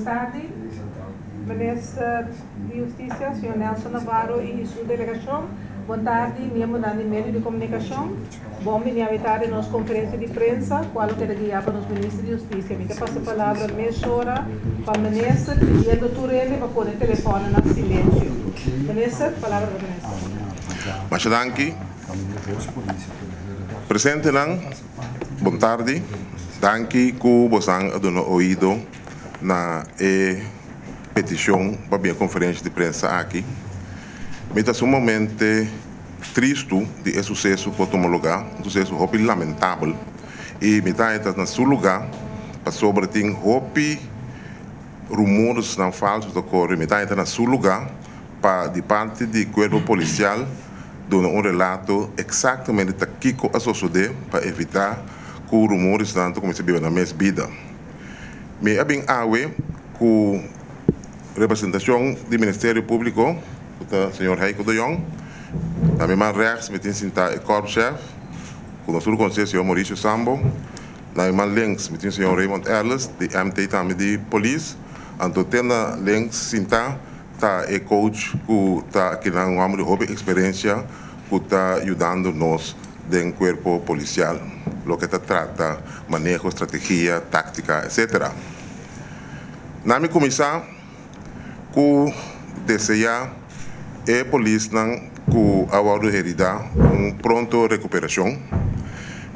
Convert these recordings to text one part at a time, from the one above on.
Tardi, Minister di Hustisia, señor Nelson Navarro i su delegashon. Bon tardi, miembronan di medio di komunikashon. Bon bini awe tardi nos konferensia di prensa, kual lo keda guiá pa nos Minister di Hustisia. Mi ta pasa e palabra mesora pa Minister, pidiendo tur hende pa pone telefònnan na silensio. Minister, palabra pa Minister. Masha danki. Presentenan, bon tardi. Danki ku bosan a duna oido na e petishon pa bin e konferensha di prensa aki. Mi ta sumamente tristu di e suseso ku a tuma lugá, un suseso hopi lamentabel i mi ta haña ta na su lugá pasobra tin hopi rumoresnan falsu ta kore. Mi ta haña ta na su lugá pa di parti di kuerpo polisial duna un relato eksaktamente ta kiko a sosodé pa evitá ku rumoresnan ta kuminsá biba nan mes bida. Mi a bin awe ku representashon di Ministerio Públiko, ku ta señor Heiko de Jong. Na mi man rèks mi tin sintá e kòrpschef, ku nos tur konosé, señor Mauricio Sambo. Na mi man links mi tin señor Raymond Erles, di MT tambe di polis. Anto te na links sintá ta e coach ku ta akinan, un hòmber di hopi eksperensia ku ta yudando nos den kuerpo polisial, loke ta trata maneho, strategia, táktika, etcétera. Na mi kuminsá ku deseá e polisnan ku a wòrdu heridá un pronto rekuperashon.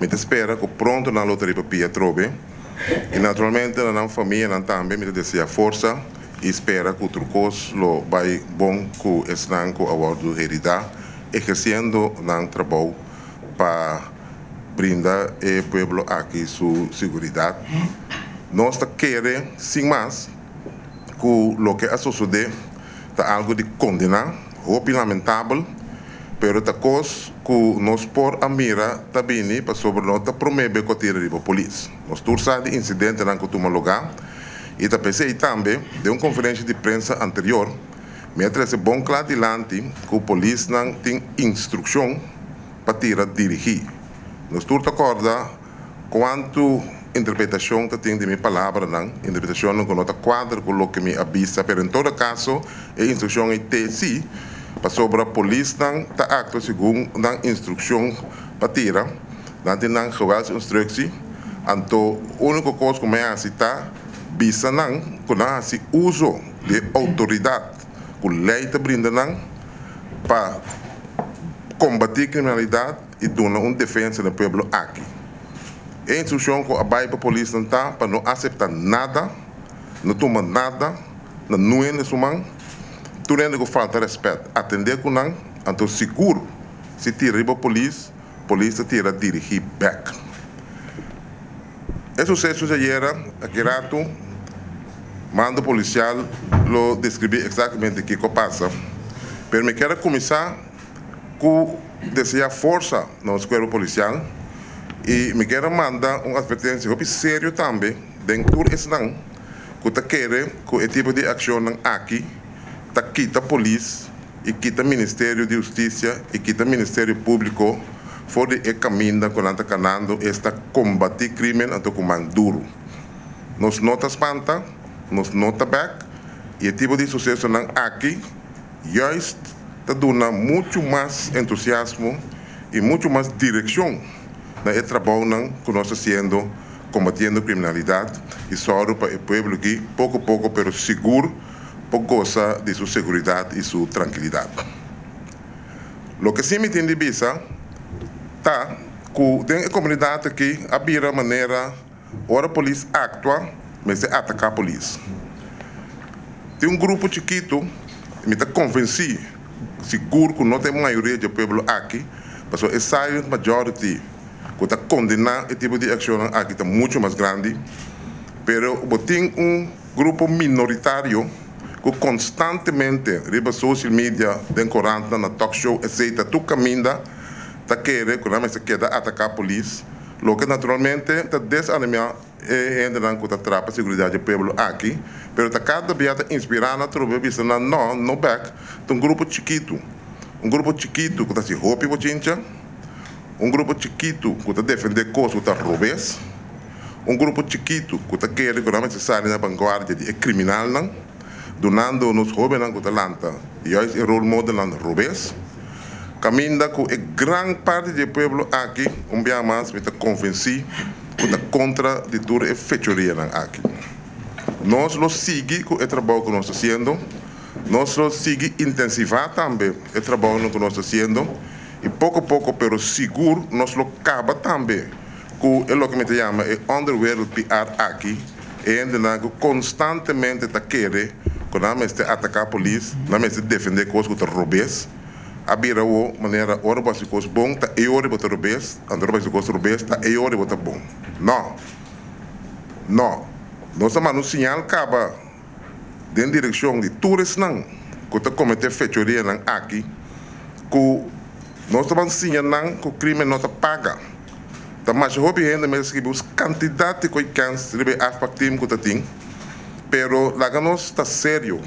Mi ta spera ku pronto nan lo ta riba pia atrobe i naturalmente na nan famianan tambe mi ta deseá forsa i spera ku tur kos lo bai bon ku esnan ku a wòrdu heridá ehersiendo nan trabou pa brinda e pueblo aki su siguridat. Nos ta kere sin mas ku loke a sosodé ta algu di kondená, hopi lamentabel, pero ta kos ku nos por a mira ta bini pasobra no ta promé be ku a tira riba polis. Nos tur sa di insidentenan ku tuma lugá i ta p'esei tambe den un konferensha di prensa anterior mi a trese bon kla dilanti ku polisnan tin instrukshon pa tira dirigí. Nos tur ta kòrda kuantu interpretashon ta tin di mi palabranan, interpretashonnan ku no ta kuadra ku loke mi a bisa, pero en todo kaso e instrukshon ei te sí, pasobra polisnan ta aktua segun nan instrukshon pa tira, nan tin nan geweldsinstruksie, anto úniko kos ku mi a hasi ta bisa nan ku nan hasi uso di e outoridat ku lei ta brinda nan pa kombatí kriminalidat i duna un defensa na e pueblo aki. E instrukshon ku a bai pa polisnan ta pa no aseptá nada, no tuma nada na nun hende su man. Tur hende ku falta rèspèt, atendé ku nan, anto sigur si tira riba polis, polis ta tira dirigí bèk. E suseso djayera aki ratu, mando polisial lo deskribí eksaktamente kiko a pasa, pero mi kier a kuminsá ku deseá forsa na nos kuerpo polisial i mi kier a manda un atvertensia hopi serio tambe den tur esnan ku ta kere ku e tipo di akshonnan aki ta kita polis i kita Ministerio di Hustisia i kita Ministerio Públiko for di e kaminda ku nan ta kanando, esta kombatí krímen anto ku man duru. Nos no ta spanta, nos no ta bèk i e tipo di susesonan aki juist ta duna muchu mas entusiasmo i muchu mas direkshon na e trabounan ku nos ta hasiendo kombatiendo kriminalidat i sòru pa e pueblo aki poko poko pero sigur por gosa di su seguridat i su trankilidat. Loke sí mi tin di bisa ta ku den e komunidat aki a bira manera ora polis aktua mester ataká polis. Tin un grupo chikitu i mi ta konvensí sigur ku no ta e mayoria dje pueblo aki pasobra e silent majority ku ta kondená e tipo di akshonnan aki ta muchu mas grandi pero bo tin un Grupo minoritario ku konstantemente riba social media, den korantnan, na talk show etc. Tur kaminda ta kere ku nan mester keda ataká polis, loke naturalmente ta desanimá e hendenan ku ta traha pa seguridat dje pueblo aki, pero ta kada bia ta inspirá nan atrobe bisa nan no, no bèk, ta un grupo chikitu, un grupo chikitu ku ta hasi hopi bochincha, un grupo chikitu ku ta defendé kos ku ta robes. Un grupo chikitu ku ta kere ku nan mester sali na vanguardia di e kriminalnan, dunando nos hóbennan ku ta lanta juist e role modelnan robes. Kaminda ku e gran parti di e pueblo aki, un biaha mas mi ta konvensí ku ta kontra di tur e fechorianan aki. Nos lo sigui ku e trabou ku nos ta hasiendo, nos lo sigui intensivá tambe e trabounan ku nos ta hasiendo i poko poko pero sigur nos lo kaba tambe ku e loke mi ta yama e onderwereld PR aki, e hendenan ku konstantemente ta kere ku nan mester ataká polis, nan mester defendé kos ku ta robes, a bira awo manera ora bo hasi kos bon ta e ora bo ta robes, anto ora bo hasi kos robes ta e ora bo ta bon. No! No! Nos a manda un siñal kaba den direkshon di tur esnan ku ta kometé fechorianan aki ku nos ta ban siña nan ku krimen no ta paga. Ta masha hopi hende mester skibi un kantidat di koi kèns riba e afpak team ku ta tin, pero laga nos ta serio.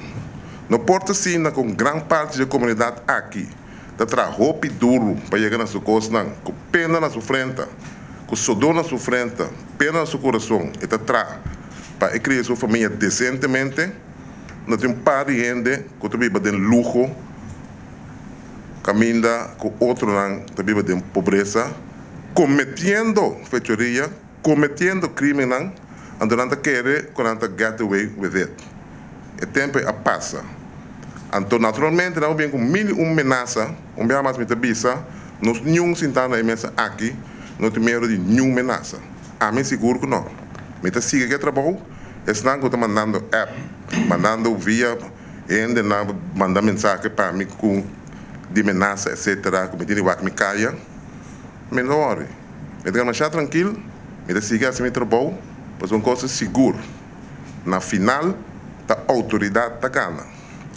No por ta asina ku un gran parti di e komunidat aki ta traha hopi duru pa yega na su kosnan, ku pena na su frenta, ku sodó na su frenta, pena na su kurason, e ta traha pa e kria su famia desentemente. No tin un par di hende ku ta biba den luho kaminda ku otronan ta biba den pobresa, kometiendo fechoria, kometiendo krimennan, anto nan ta kere ku nan ta get away with it. E tempu ei a pasa. Anto naturalmente nan a bin ku mil i un menasa, un biaha mas mi ta bisa, nos niun sintá na e mesa aki no tin miedu di niun menasa. Ami sigur ku no. Mi ta sigui ku e trabou, esnan ku ta mandando app, mandando via Hendenan manda mensahe pa mi ku di menasa etcetera ku mi tin di wak mi kaya, mi no wòri. Mi ta keda masha trankil, mi ta sigui hasi mi trabou, pasobra un kos ta sigur, na final ta outoridat ta gana.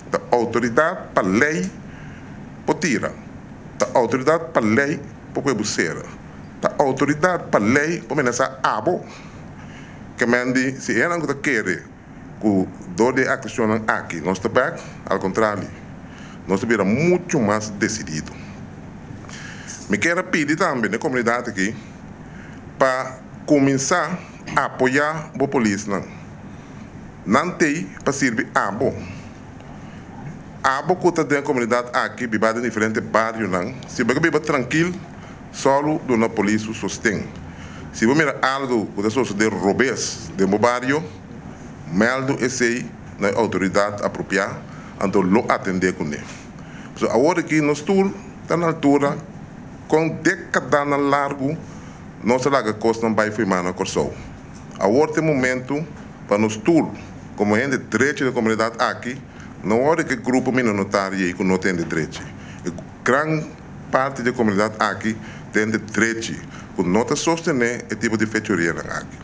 Ta outoridat pa lei por tira, ta outoridat pa lei por pue bo sera, ta outoridat pa lei por menasá abo. Ke men di si e hendenan ku ta kere. Ku dor di e akshonnan aki nos ta bèk, al kontrali, nos ta bira muchu mas desidido. Mi kier a pidi tambe na e komunidat aki pa kuminsá apoyá bo polisnan. Nan t'ei pa sirbi abo. Abo ku ta den e komunidat aki bibá den diferente barionan, si bo ke biba trankil, sòlu duna polis su sosten. Si bo mira algu ku ta sosodé robes den bo bario, mèldu esei na e outoridat apropiá, anto lo atendé kuné. Pasobra awor aki nos tur ta na altura kon dékadanan largu nos a laga kosnan bai firmá na Kòrsou. Awor ta e momentu pa nos tur, komo hende drechi den komunidat aki, no wòrdu ku e grupo minonotario ei ku no ta hende drechi. E gran parti di e komunidat aki ta hende drechi ku no ta sostené e tipo di fechorianan aki.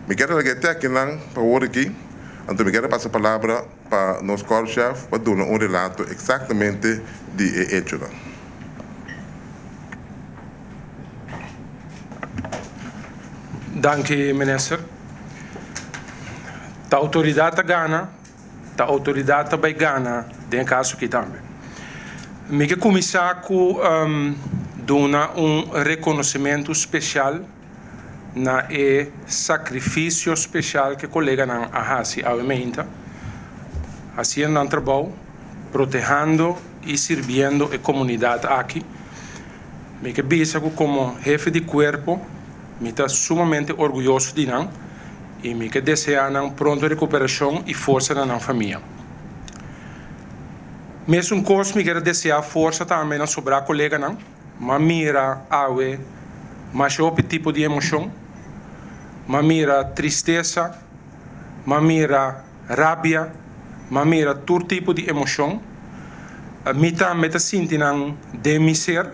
Mi kier a laga e tekinan pa awor aki, anto mi kier a pasa palabra pa nos korpschef pa duna un relato eksaktamente di e echonan. Danki minister. Ta outoridat ta gana, ta outoridat ta bai gana den e kaso aki tambe. Mi ke kuminsá ku duna un rekonosementu spesial na e sakrifisio spesial ku e koleganan a hasi awe meinta, hasiendo nan trabou, protehando i sirbiendo e komunidat aki. Mi ke bisa ku komo hefe di kuerpo mi ta sumamente orguyoso di nan i mi ke deseá nan pronto rekuperashon i forsa na nan famia. Mesun kos mi kier a deseá forsa tambe na sobrá koleganan. M'a mira awe masha hopi tipo di emoshon. M'a mira tristesa, m'a mira rabia, m'a mira tur tipo di emoshon. Mi tambe ta sinti nan den mi ser,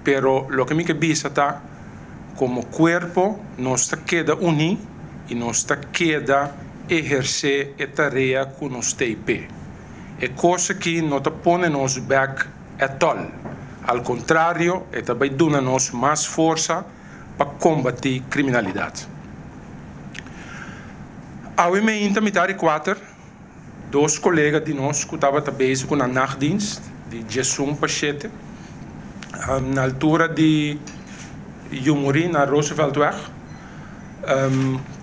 pero loke mi ke bisa ta komo kuerpo nos ta keda uní i nos ta keda ehersé e tarea ku nos ta p'e. E kos aki no ta pone nos bèk ètòl, al kontrario e ta bai duna nos mas forsa pa kombatí kriminalidat. Awe meinta mitar di kuater, dos kolega di nos ku tabata bezig ku nan nachtdienst di diesun pa shete, na altura di Yumurí na Rooseveltweg.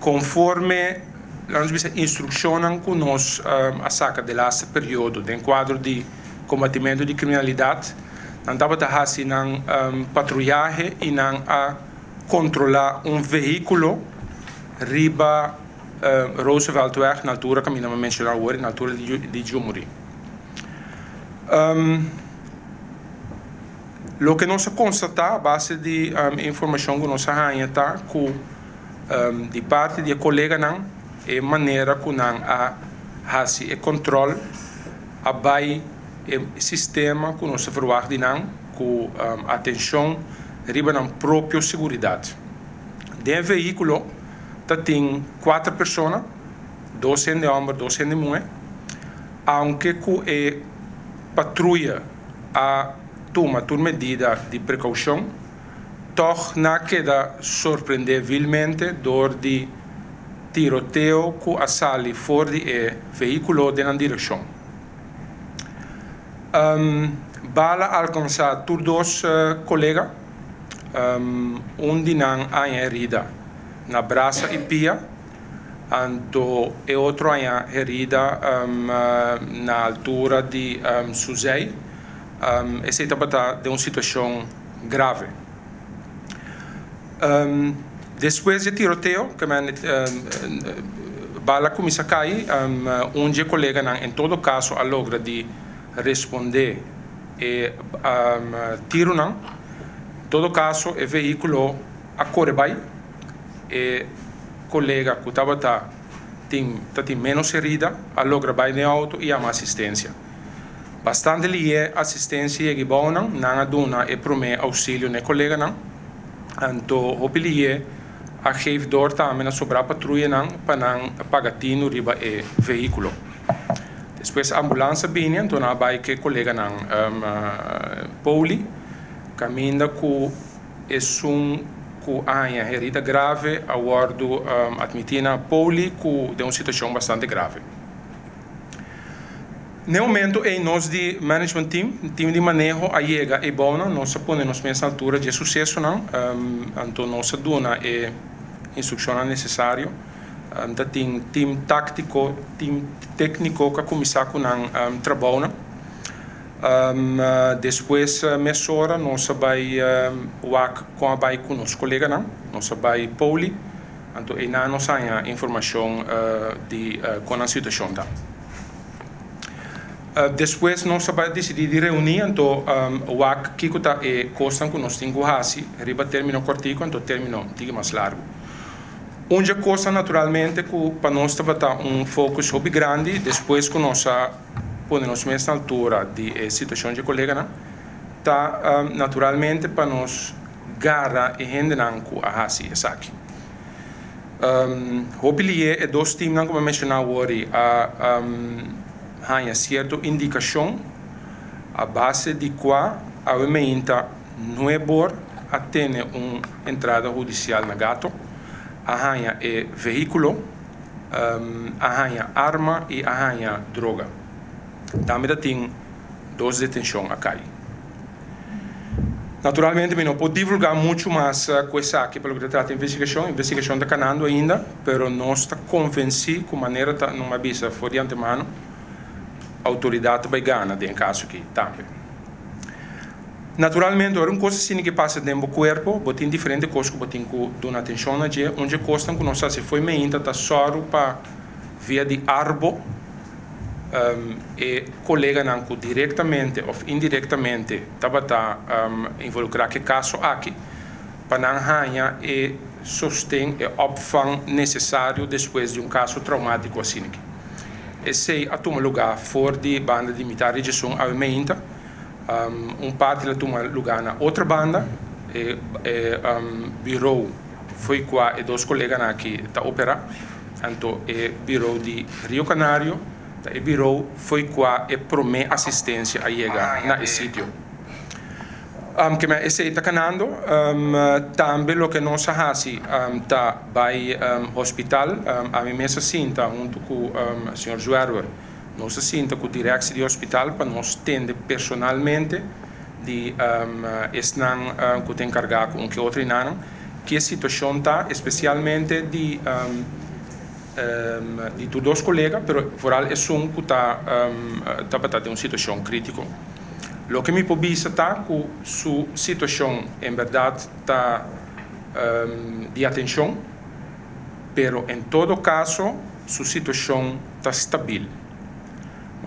Konforme, laga nos bisa, instrukshonnan ku nos a saka de laste periodo den kuadro di kombatimentu di kriminalidat, nan tabata hasi nan patruyahe i nan a kontrolá un vehíkulo riba Rooseveltweg na altura kaminda mi a menshoná awor, na altura di Jumuri. Loke nos a konstatá a base di e informashon ku nos a haña ta ku di parti di e koleganan e manera ku nan a hasi e kòntròl a bai e sistema ku nos ta ferwagt di nan ku atenshon riba nan propio seguridat. Den e vehíkulo ta tin kuater persona, dos hende hòmber, dos hende muhé, aunke ku e patruya a tuma tur medida di prekoushon, tòg nan a keda sorprendé vilmente dor di tiroteo ku a sali for di e vehíkulo den nan direkshon. Bala a alkansá tur dos kolega, un di nan a haña herida na brasa i pia. Anto e otro aña herida na altura di su zij. Esei tabata den un situacion grave. Despues dje tiroteo, bala a cuminsa cay, un dje coleganan en todo caso a logra di responde e tironan. En todo caso e vehiculo a core bay. E kolega ku tabata tin ta tin ménos herida a logra bai den outo i yama asistensia. Bastante lihé asistensia yega e bounan, nan a duna e promé ousilio na e koleganan. Anto hopi lihé a geef dor tambe na sobrá patruyanan pa nan paga tinu riba e vehíkulo. Despues ambulans a bini anto nan a bai ku e koleganan poli kaminda ku. Esun ku a haña herida grave a wòrdu atmití na poli ku den un situashon bastante grave. Na e momento ei nos di management team, team di maneho, a yega ei bounan, nos a pone nos mes na altura dje susesonan, anto nos a duna e instrukshonnan nesesario. Ta tin team táktiko, team tékniko ku a kuminsá ku nan trabounan. Despues mesora nos a bai wak kon a bai ku nos koleganan. Nos a bai poli, anto einan nos haña informashon di kon nan situashon ta. Despues nos a bai disidí di reuní anto wak kiko ta e kosnan ku nos tin ku hasi riba término kòrtiku anto término tiki mas largu. Un dje kosnan naturalmente ku pa nos tabata un focus hopi grandi despues ku nos a pone nos mes na altura di e situacion dje coleganan, ta naturalmente pa nos gara e hendenan cu a haci esaki. Hopi lié e dos teamnan cu mi a menciona awor a haña cierto indicacion a base di cua awe meinta nuebor a tene un entrada hudicial na Gato, a haña e vehiculo. a haña arma i a haña droga. Tambe ta tin dos detenshon a kai. Naturalmente mi no por divulgá muchu mas ku esaki pa loke ta trata investigashon. Investigashon ta kanando ainda, pero nos ta konvensí ku manera ta no a bisa for di antemano, outoridat ta bai gana den e kaso aki tambe. Naturalmente, ora un kos asina ke pasa den bo kuerpo, bo tin diferente kos ku bo tin ku duna atenshon na dje. Un dje kosnan ku nos hasi fo'i meinta ta sòru pa via di arbo e koleganan ku direktamente òf indirektamente tabata involukrá ku e kaso aki, pa nan haña e sosten, e opvang nesesario despues di un kaso traumátiko asina aki. Esei a tuma lugá for di banda di mitar di djesun awe meinta. Un parti lo tuma lugá na otro banda, e birou fo'i kua e dos koleganan aki ta operá. Anto e birou di Rio Canario ta e birou fo'i kua e promé asistensia a yega na e sitio. Keme esei ta kanando. Tambe loke nos a hasi ta bai hospital. Ami mes a sinta huntu ku señor Zwerwer. Nos a sinta ku direksi di hospital pa nos tende personalmente di esnan ku ta enkargá ku un ke otro inanan. Ki e situashon ta, espesialmente di di tur dos kolega, pero vooral esun ku ta tabata den un situashon kritiko. Loke mi por bisa ta ku su situashon en bèrdat ta di atenshon, pero en todo kaso su situashon ta stabil.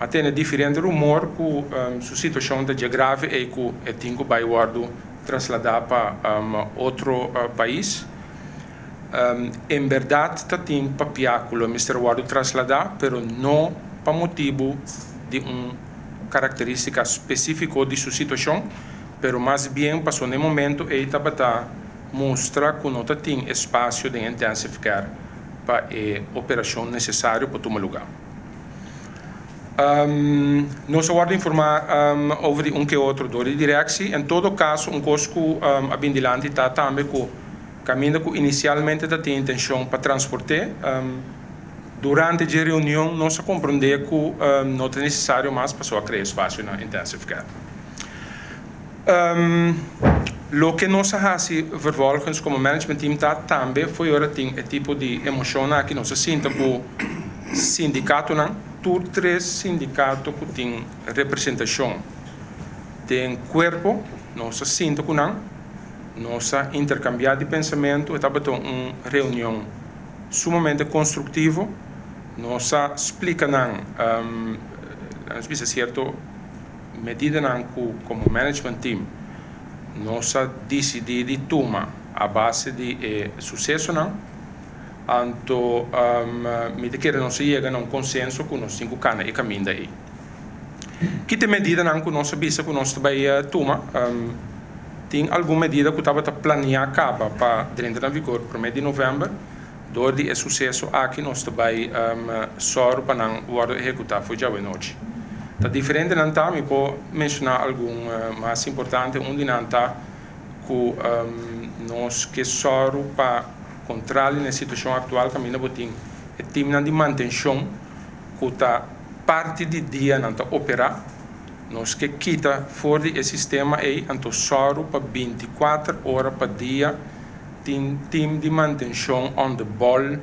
A tene diferente rumor ku su situashon ta dje grave ei ku e tin ku bai wòrdu trasladá pa otro pais. En bèrdat ta tin papiá ku lo mester wòrdu trasladá, pero no pa motibu di un karakterístika spesífiko di su situashon, pero mas bien pasobra na e momentu ei tabata mustra ku no ta tin espasio den intensive care pa e operashon nesesario por tuma lugá. Nos a wòrdu informá over di un ke otro dor di direksi. En todo kaso un kos ku a bin dilanti ta tambe ku kaminda ku inisialmente ta tin intenshon pa transport'é, durante dje reunion nos a komprondé ku no ta nesesario mas pasobra a krea espasio na intensive care. Loke nos a hasi vervolgens komo management team ta tambe fo'i ora tin e tipo di emoshonnan aki nos a sinta ku sindikatonan, tur tres sindikato ku tin representashon den kuerpo nos a sinta ku nan, nos a interkambiá di pensamentu, e tabata un reunion sumamente konstruktivo, nos a splika nan, nos bisa sierto. Medidanan ku komo management team nos a disidí di tuma a base di e susesonan, anto mi ta kere nos a yega na un konsenso ku nos tin ku kana e kaminda ei. Ki ta e medidanan ku nos a bisa ku nos ta bai tuma? Tin algun medida ku tabata planiá kaba pa drenta na vigor promé di novèmber. Dor di e suseso aki nos ta bai sòru pa nan wòrdu ehekutá for djawe nochi. Ta diferente nan ta, mi por menshoná algun mas importante. Un di nan ta ku nos ke sòru pa kontrali na e situashon aktual kaminda bo tin e timnan di mantenshon ku ta parti di dia nan ta operá. Nos ke kita for di e sistema ei anto sòru pa 24 ora pa dia tin team di mantenshon on the ball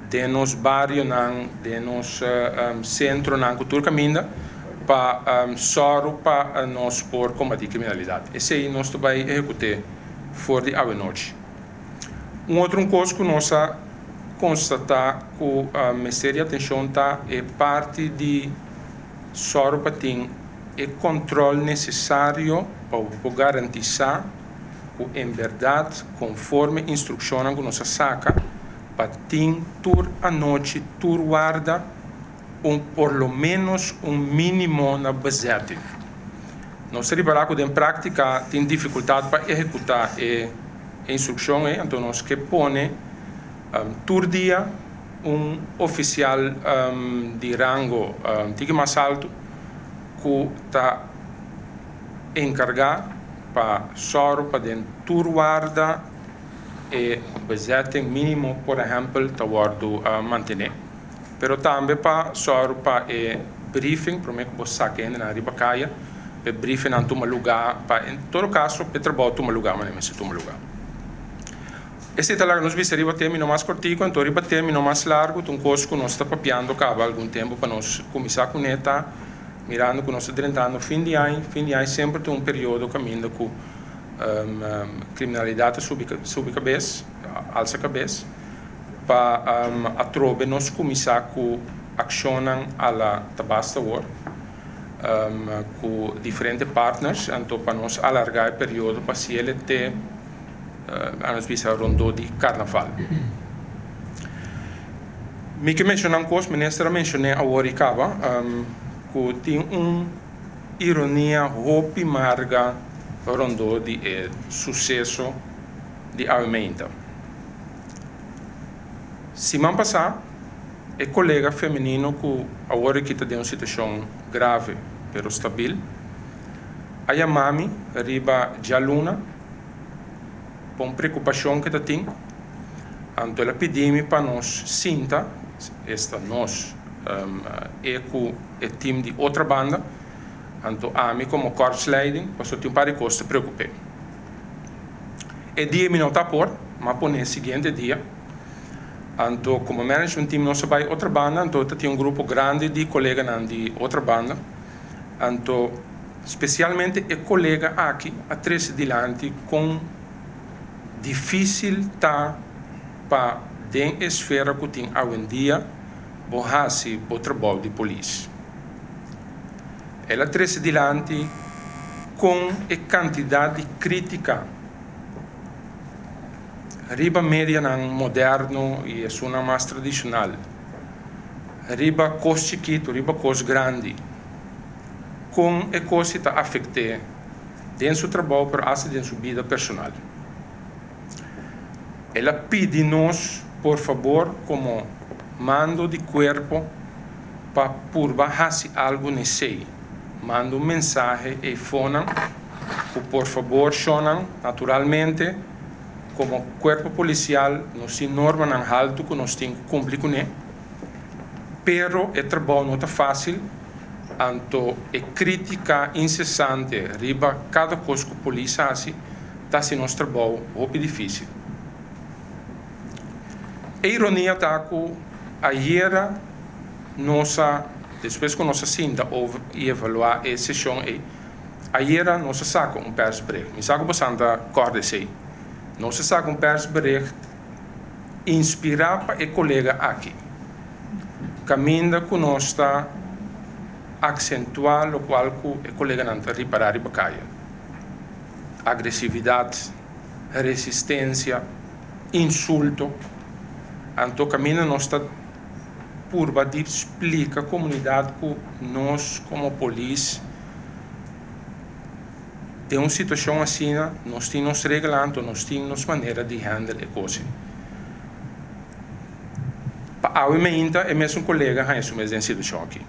den nos barionan, den nos sentronan ku tur kaminda pa sòru pa nos por kombatí kriminalidat. Esei nos ta bai ehekut'é for di awenochi. Un otro un kos ku nos a konstatá ku mester di atenshon ta e parti di sòru pa tin e kòntròl nesesario pa bo por garantisá ku en bèrdat konforme instrukshonnan ku nos a saka pa tin tur anochi tur warda un por lo ménos un mínimo na bezetting. Nos ta ripará ku den práktika tin difikultat pa ehekutá e instrukshon ei, anto nos ke pone tur dia un ofisial di rango tiki mas altu ku ta enkargá pa sòru pa den tur warda e bezetting mínimo por ehèmpel ta wòrdu mantené. Pero tambe pa sòru pa e briefing promé ku bo saka hendenan riba kaya, pa e briefingnan tuma lugá, pa en todo kaso pa e trabou tuma lugá manera mester tuma lugá. Esei ta laga nos bisa riba término mas kòrtiku, anto riba término mas largu ta un kos ku nos ta papiando kaba algun tempu pa nos kuminsá kuné ta Mirando ku nos ta drentando fin di aña, fin di aña semper ta un periodo kaminda ku kriminalidat ta subi subi kabes, alsa kabes, pa atrobe nos kuminsá ku akshonnan a la ta basta awor ku diferente partners, anto pa nos alargá e periodo pa siele te a nos bisa rondó di karnaval. Mi ke menshoná un kos, minister a menshoné awor i kaba, ku tin un ironia hopi marga rondó di e suseso di awe meinta. Siman pasá e kolega femenino ku awor aki ta den un situashon grave pero stabil a yama mi riba djaluna pa un preokupashon ku e ta tin. Anto el a pidi mi pa nos sinta, esta nos, e ku e tim di otra banda, anto ami komo korpsleiding, pasobra tin un par di kos ta preokup'é. E dia mi no ta por, m'a pone siguiente dia. Anto komo management team nos a bai Otrabanda, anto ta tin un grupo grandi di koleganan di Otrabanda. Anto spesialmente e kolega aki a trese dilanti kon difísil ta pa den e esfera ku tin awendia bo hasi bo trabou di polis. El a trese dilanti kon e kantidat di krítika riba medianan moderno i esunnan mas tradishonal, riba kos chikitu, riba kos grandi, kon e kos ta afekt'é den su trabou pero asta den su bida personal. El a pidi nos por fabor komo mando di kuerpo pa purba hasi algu n'esei. Manda un mensahe eifonan ku por fabor shonnan, naturalmente komo kuerpo polisial nos tin normanan haltu ku nos tin ku kumpli kuné, pero e trabou no ta fásil, anto e krítika insesante riba kada kos ku polis hasi ta hasi nos trabou hopi difísil. E ironia ta ku ayera nos a, despues ku nos a sinta over i evaluá e seshon ei, ayera nos a saka un persbericht. Mi sa ku bosan ta kòrda esei. Nos a saka un persbericht inspirá pa e kolega aki, kaminda ku nos ta aksentuá lokual ku e koleganan ta ripará riba kaya, agresividat, resistensia, insulto. Anto kaminda nos ta purba di splika komunidat ku nos komo polis den un situashon asina nos tin nos regla anto nos tin nos manera di handle e kos ei. Pa awe meinta e mesun kolega haña su mes den situashon aki.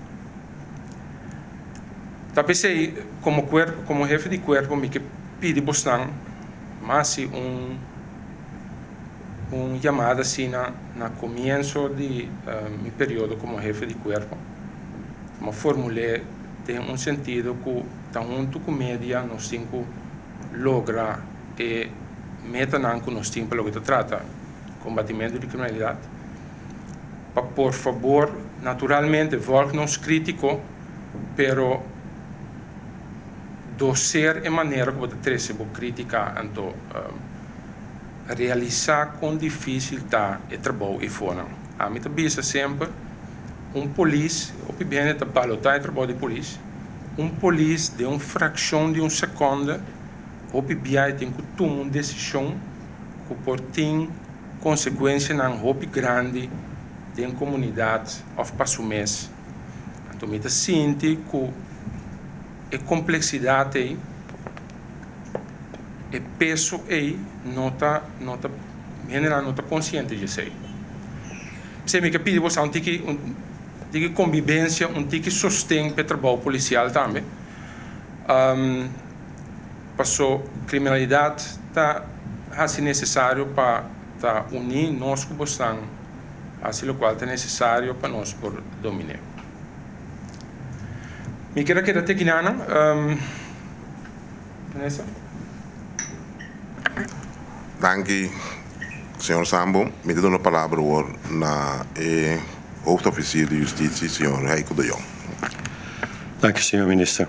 Ta p'esei komo kuerpo komo hefe di kuerpo mi ke pidi bosnan mas si un un yamada asina na komienso di mi periodo komo hefe di kuerpo. Mi a formul'é den un sentido ku ta huntu ku media nos tin ku logra e metanan ku nos tin pa loke ta trata kombatimentu di kriminalidat. Pa por fabor, naturalmente vòlg nos krítiko, pero doser e manera ku bo ta trese bo krítika anto realisá kon difísil ta e trabou eifonan. Ami ta bisa semper un polis, hopi hende ta balotá e trabou di polis, un polis den un frakshon di un sekònde hopi bia e tin ku tuma un desishon ku por tin konsekuensianan hopi grandi den komunidat òf pa su mes. Anto mi ta sinti ku e kompleksidat ei, e peso ei no ta no ta hendenan no ta konsiente di esei. P'esei mi ke pidi boso un tiki un tiki kombibensia, un tiki sosten pa e trabou polisial tambe. Paso kriminalidat ta hasi nesesario pa ta uní nos ku bosnan hasi lokual ta nesesario pa nos por dominé. Mi kier a keda te kinanan. Vanessa. Danki, señor Sambo. Mi ta duna palabra awor na e hoofdofficier di Justitie, señor Heiko de Jong. Danki, señor Minister.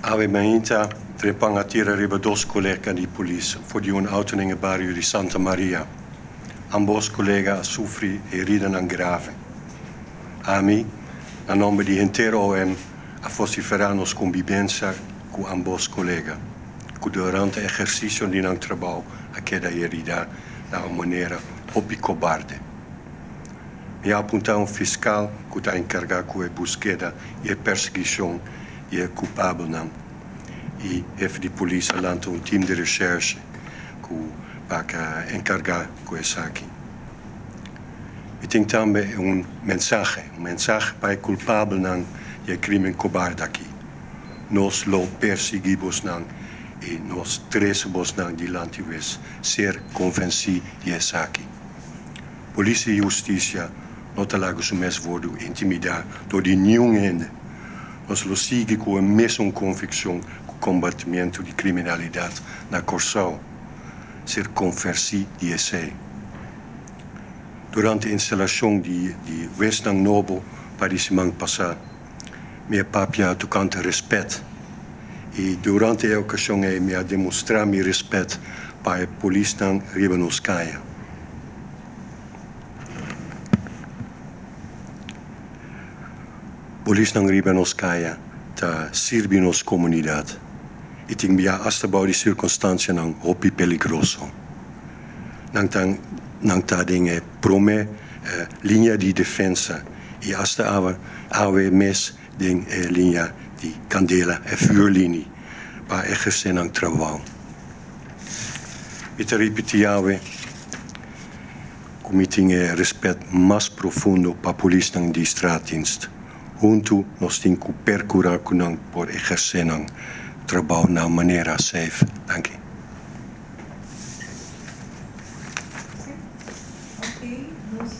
Awe mainta trepan a tira riba dos kolega di polis for di un auto den e bario di Santa Maria. Ambos kolega a sufri heridanan grave. Ami, na nomber di henter OM, a vosiferá nos kombibensia ku ambos kolega, ku durante ehersisio di nan trabou a keda heridá na un manera hopi kobarde. Mi a apuntá un fiskal ku ta enkargá ku e buskeda i e persiguishon di e kulpabelnan i hefe di polis a lanta un tim di reshèrshe ku pa enkargá ku esaki. Mi tin tambe un mensahe, un mensahe pa e kulpabelnan di e krimen kobarde aki. Nos lo persiguí bosnan i nos trese bosnan dilanti wes ser konvensí di esaki. Polis i hustisia no ta laga su mes wordu intimidá dor di niun hende. Nos lo sigui ku e mesun konvikshon ku. kombatimentu di kriminalidat na Kòrsou, ser konversí di esei. Durante instalashon di di wesnan nobo pa di siman pasá, mi a papia tokante rèspèt i durante e okashon ei mi a demostrá mi rèspèt pa e polisnan riba nos kaya. Polisnan riba nos kaya ta sirbi nos komunidat i tin bia asta bou di sirkunstansianan hopi peligroso. Nan ta nan ta den e promé liña di defensa i asta awe awe mes den e liña di kandela, e vuurlinie, pa ehersé nan trabou. Mi ta ripití awe ku mi tin e rèspèt mas profundo pa polisnan di straatdienst. Huntu nos tin ku perkurá ku nan por ehersé nan trabou na un manera safe. Danki. Ok, nos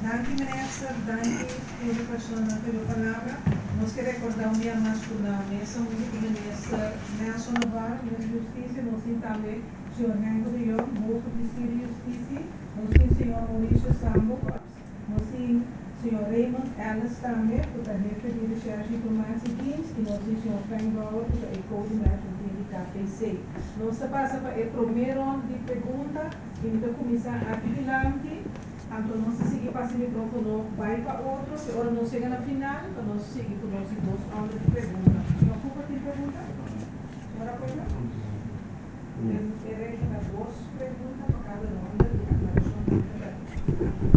danki minister, danki tur e personanan ku dio palabra. Nos ke rekorda un dia mas ku na mesa huntu ku minister Nelson Navarro, minister di Hustisia, nos tin tambe señor Henko de Jong, hoofdofficier di Hustisia, nos tin señor Mauricio Sambo, nos tin señor Raymond Ellis tambe ku ta hefe di Recherche Informatie Dienst i nos tin señor Frank Brouwer ku ta e code management team di KPC. Nos ta pasa pa e promé rond di pregunta. I mi ta kuminsá aki dilanti, anto nos ta sigui pasa e mikrófono bai pa otro, te ora nos yega na final, pa nos sigui ku nos di dos ronda di pregunta. Señor Cooper tin pregunta? Señora Puebla? E regla ta dos pregunta pa kada ronda di aklarashon di pregunta.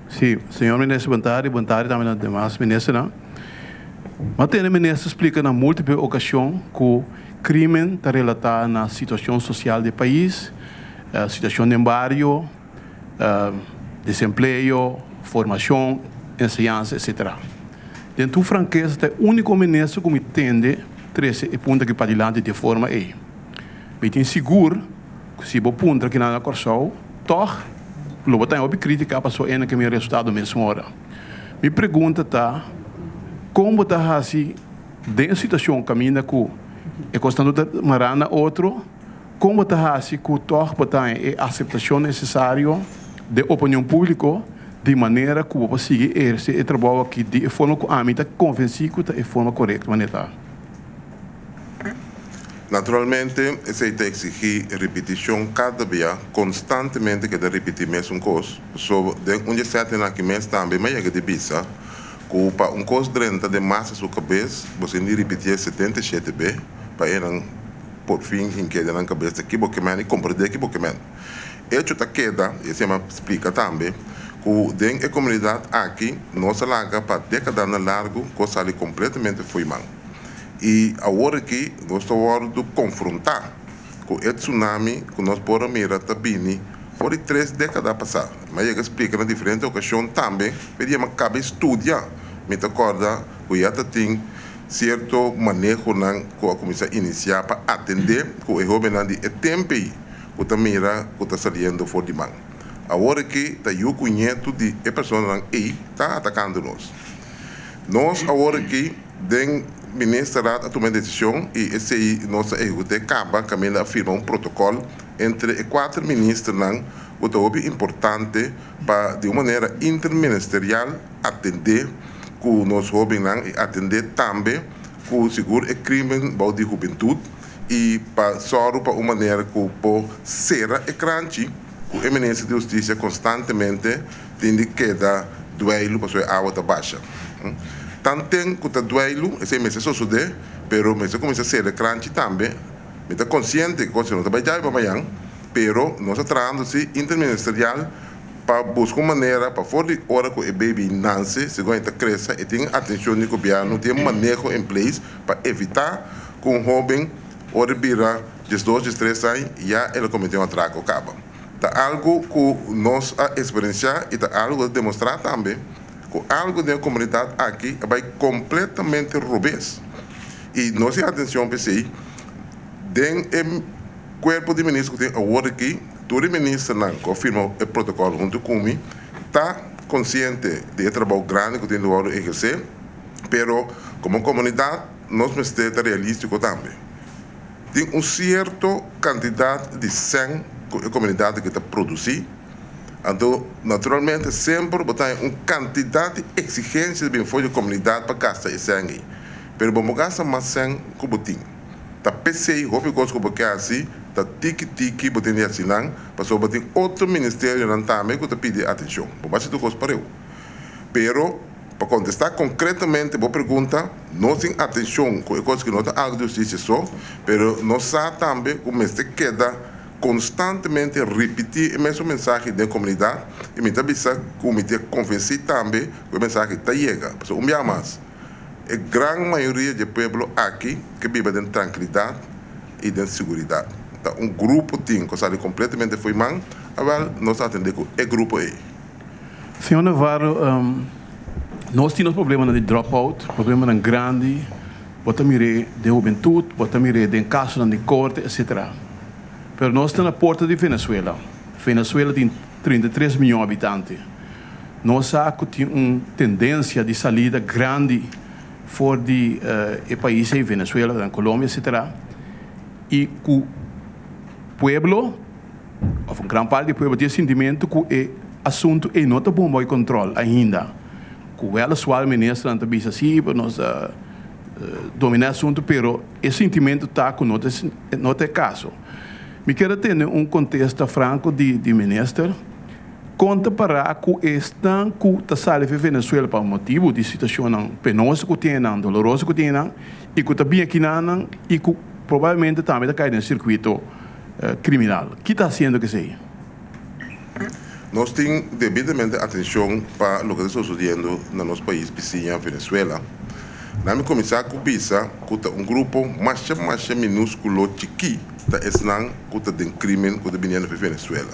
Sí, señor minister bon tardi, bon tardi tambe na demas ministernan. M'a tende minister splika na multiple okashon ku krimen ta relatá na situashon sosial di e pais, situashon den bario, desempleo, formashon, enseñansa, etcetera. Den tur frankesa ta e úniko minister ku mi tende trese e punto aki padilanti di e forma ei. Mi tin sigur ku si bo puntra kinan na Kòrsou, tòg lo bo ta hopi krítika pasobra e no ke mira resultado mesun ora. Mi pregunta ta, kon bo ta hasi den e situashon kaminda ku e kosnan tur ta mará na otro, kon bo ta hasi ku tòg bo ta haña e aseptashon nesesario den opinion públiko di manera ku bo por sigui ehersé e trabou aki di e forma ku ami ta konvensí ku ta e forma korekto manera ta? Naturalmente, esei ta eksigí ripitishon kada bia, konstantemente keda ripití mesun kos. Pasobra den un dje sètenan aki mes tambe mi a yega di bisa ku pa un kos drenta den masa su kabes, bo sin di ripitié 77 be pa enan por fin hink'é den nan kabes ta ki bo ke men i komprendé ki bo ke men. Echo ta keda, i esei mi a splika tambe, ku den e komunidat aki nos a laga pa dékadanan largu kos sali kompletamente fo'i man. I awor aki nos ta wòrdu konfrontá ku e tsunami ku nos por a mira ta bini for di tres dékada pasá. Mi a yega splika na diferente okashon tambe p'e dia mi a kaba e studia. Mi ta kòrda ku ya ta tin sierto manehonan ku a kuminsá inisiá pa atendé ku e hóbennan di e tempu ei ku ta mira ku ta saliendo for di man. Awor aki ta yu ku ñetu di e personanan ei ta atakando nos. Nos awor aki Den Ministerraad a tuma e desishon i esei nos a ehekut'é kaba kaminda a firma un protokòl entre e kuater ministernan ku ta hopi importante pa di un manera interministerial atendé ku nos hóbennan i atendé tambe ku sigur e krimen bou di hubentut i pa sòru pa un manera ku por sera e kranchi ku e Minister di Hustisia konstantemente tin di keda dueilu pasobra e awa ta basha. Tanten ku ta dueilu, esei mester sosodé, pero mester kuminsá sera kranchi tambe. Mi ta konsiente ku kos no ta bai djabi pa mañan, pero nos ta trahando si interministerial pa buska un manera pa for di ora ku e baby nanse, segun e ta krese, e tin atenshon di gobièrnu, tin e maneho in place pa evitá ku un hóben ora e bira diesdos, diestres aña ya el a kometé un atrako kaba. Ta algu ku nos a eksperensiá i ta algu ku ta demostrá tambe ku algu den e komunidat aki a bai kompletamente robes i nos tin atenshon p'esei. Den e Kuerpo di minister ku tin awor aki, tur e ministernan ku a firma e protokòl huntu ku mi ta konsiente di e trabou grandi ku tin di wòrdu ehersé, pero komo komunidat nos mester ta realístiko tambe. Tin un sierto kantidat di sèn ku e komunidat aki ta produsí, anto naturalmente semper bo ta haña un kantidat di eksigensia di bin for di e komunidat pa gasta e sèn ei, pero bo no gasta mas sèn ku bo tin. Ta p'esei hopi kos ku bo ke hasi ta tiki tiki bo tin di hasi nan, pasobra bo tin otro ministerionan tambe ku ta pidi atenshon. Bo basi tur kos pareu. Pero, pa kontestá konkretamente bo pregunta, nos tin atenshon ku e kos ku no ta algu di hustisia so, pero nos sa tambe ku mester keda konstantemente ripití e mesun mensahe den komunidat i mi ta bisa ku mi ta konvensí tambe ku e mensahe ta yega. Pasobra un biaha mas. E gran mayoria dje pueblo aki ke biba den trankilidat i den siguridat. Ta un grupo tin ku a sali kompletamente fo'i man, awèl nos ta atendé ku e grupo ei. Señor Navarro, nos tin nos problemanan di dropout, problemanan grandi, bo ta mir'é den hubentut, bo ta mir'é den kasonan di korte, etcetera. Pero nos ta na porta di Venezuela. Venezuela tin 33 miyon habitante. Nos sa ku tin un tendensia di salida grandi for di e pais ei, Venezuela, dan Colombia, etcetera, i ku pueblo òf un gran parti di pueblo tin e sintimentu ku e asuntu ei no ta bon bou kontrol ainda. Ku wèleswar ministernan ta bisa si nos ta dominá e asuntu, pero e sintimentu ta ku no ta no ta e kaso. Mi kier a tende un kontesta franko di minister. Kon ta pará ku esnan ku ta sali for Venezuela pa motibu di situashonnan penoso ku tin einan, doloroso ku tin einan, i ku ta bin akinanan i ku probablemente tambe ta kai den sirkuito kriminal? Ki ta hasiendo ku esei? Nos tin debidamente atenshon pa loke ta sosodiendo na nos pais bisiña Venezuela. Na mi kuminsá ku bisa ku ta un grupo masha masha minúskulo chikí ta esnan ku ta den krimen ku ta biniendo for Venezuela.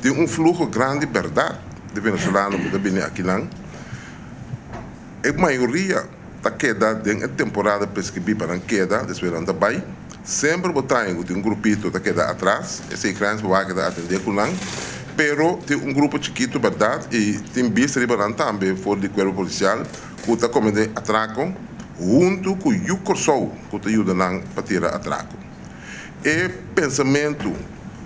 Tin un fluho grandi bèrdat di venezolano ku ta bini akinan. E mayoria ta keda den e temporada preskribí pa nan keda, despues nan ta bai. Semper bo ta haña ku tin un grupito ta keda atras, esei grens bo wak ta atendé ku nan. Pero tin un grupo chikitu bèrdat i tin bista riba nan tambe for di kuerpo polisial ku ta kometé atrako huntu ku yu Kòrsou ku ta yuda nan pa tira atrako. E pensamentu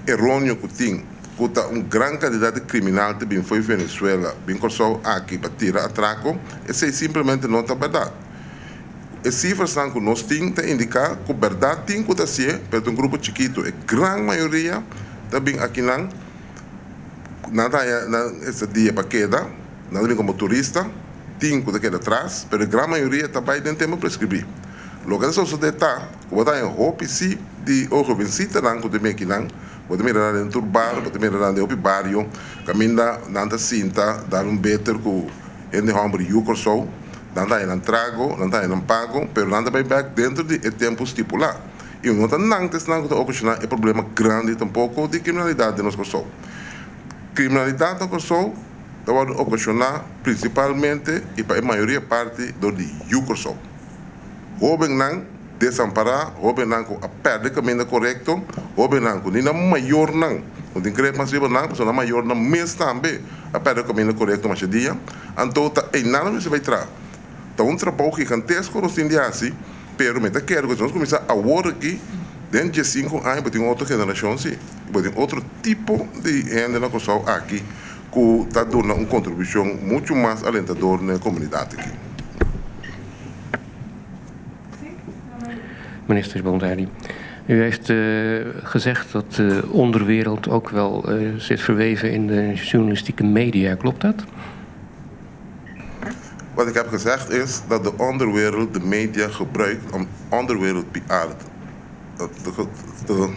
eróneo ku tin ku ta un gran kantidat di kriminal ta bin fo'i Venezuela bin Kòrsou aki pa tira atrako, esei simplemente no ta bèrdat. E sifrasnan ku nos tin ta indiká ku bèrdat tin ku ta hasié, pero ta un grupo chikitu. E gran mayoria ta bin akinan, nan ta haña nan estadia pa keda, nan ta bin komo turista, tin ku ta keda tras, pero e gran mayoria ta bai den tempu preskribí. Loke ta sosodé ta ku bo ta haña hopi si di o hobensitanan ku ta bin akinan, bo ta mira nan den tur bar, bo ta mira nan den hopi bario kaminda nan ta sinta dar un beter ku hende hòmber yu Kòrsou, nan ta haña nan trago, nan ta haña nan pago, pero nan ta bai bèk dentro di e tempu stipulá. I no ta nan ta esnan ku ta okashoná e problema grandi tampoko di kriminalidat den nos Kòrsou. Kriminalidat na Kòrsou ta wòrdu okashoná prinsipalmente i pa e mayoria parti dor di yu Kòrsou. Hóbennan desampará, hóbennan ku a pèrdè kaminda korekto, hóbennan ku ni nan mayornan no tin grep mas riba nan, pasobra nan mayornan mes tambe a pèrdè kaminda korekto masha dia. Anto ta einan nos mester bai traha. Ta un trabou gigantesko nos tin di hasi, pero mi ta kere ku si nos kuminsá awor aki, den diesinku aña bo tin un otro generashon si, bo tin otro tipo di hende na Kòrsou aki ku ta duna un kontribushon muchu mas alentador na e komunidat aki. Minister Bondarie, u heeft gezegd dat de onderwereld ook wel zit verweven in de journalistieke media. Klopt dat? Wat ik heb gezegd is dat de onderwereld de media gebruikt om onderwereld PR te.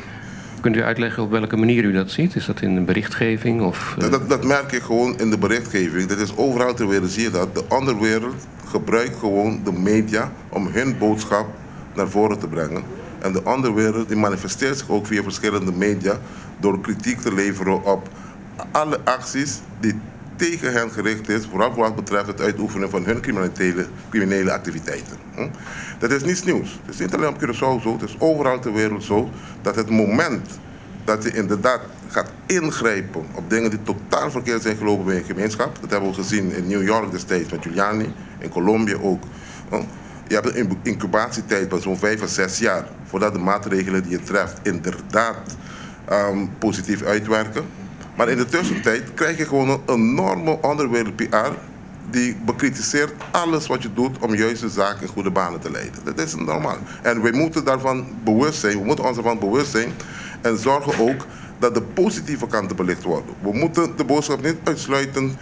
Kunt u uitleggen op welke manier u dat ziet? Is dat in de berichtgeving? Of, Dat merk ik gewoon in de berichtgeving. Dat is overal ter wereld zie je dat. De onderwereld gebruikt gewoon de media om hun boodschap naar voren te brengen. En de onderwereld die manifesteert zich ook via verschillende media door kritiek te leveren op alle acties die tegen hen gericht is, vooral wat betreft het uitoefenen van hun criminele activiteiten. Dat is niets nieuws. Het is niet alleen op Curaçao zo, het is overal ter wereld zo dat het moment Dat je inderdaad gaat ingrijpen op dingen die totaal verkeerd zijn gelopen bij een gemeenschap. Dat hebben we gezien in New York destijds met Giuliani, in Colombia ook. Je hebt een incubatietijd van zo'n 5 à 6 jaar voordat de maatregelen die je treft inderdaad positief uitwerken. Maar in de tussentijd krijg je gewoon een enorme onderwereld PR die bekritiseert alles wat je doet om juist de zaak in goede banen te leiden. Dat is normaal. En wij moeten daarvan bewust zijn, we moeten ons ervan bewust zijn en zorgen ook dat de positieve kanten belicht worden. We moeten de boodschap niet uitsluiten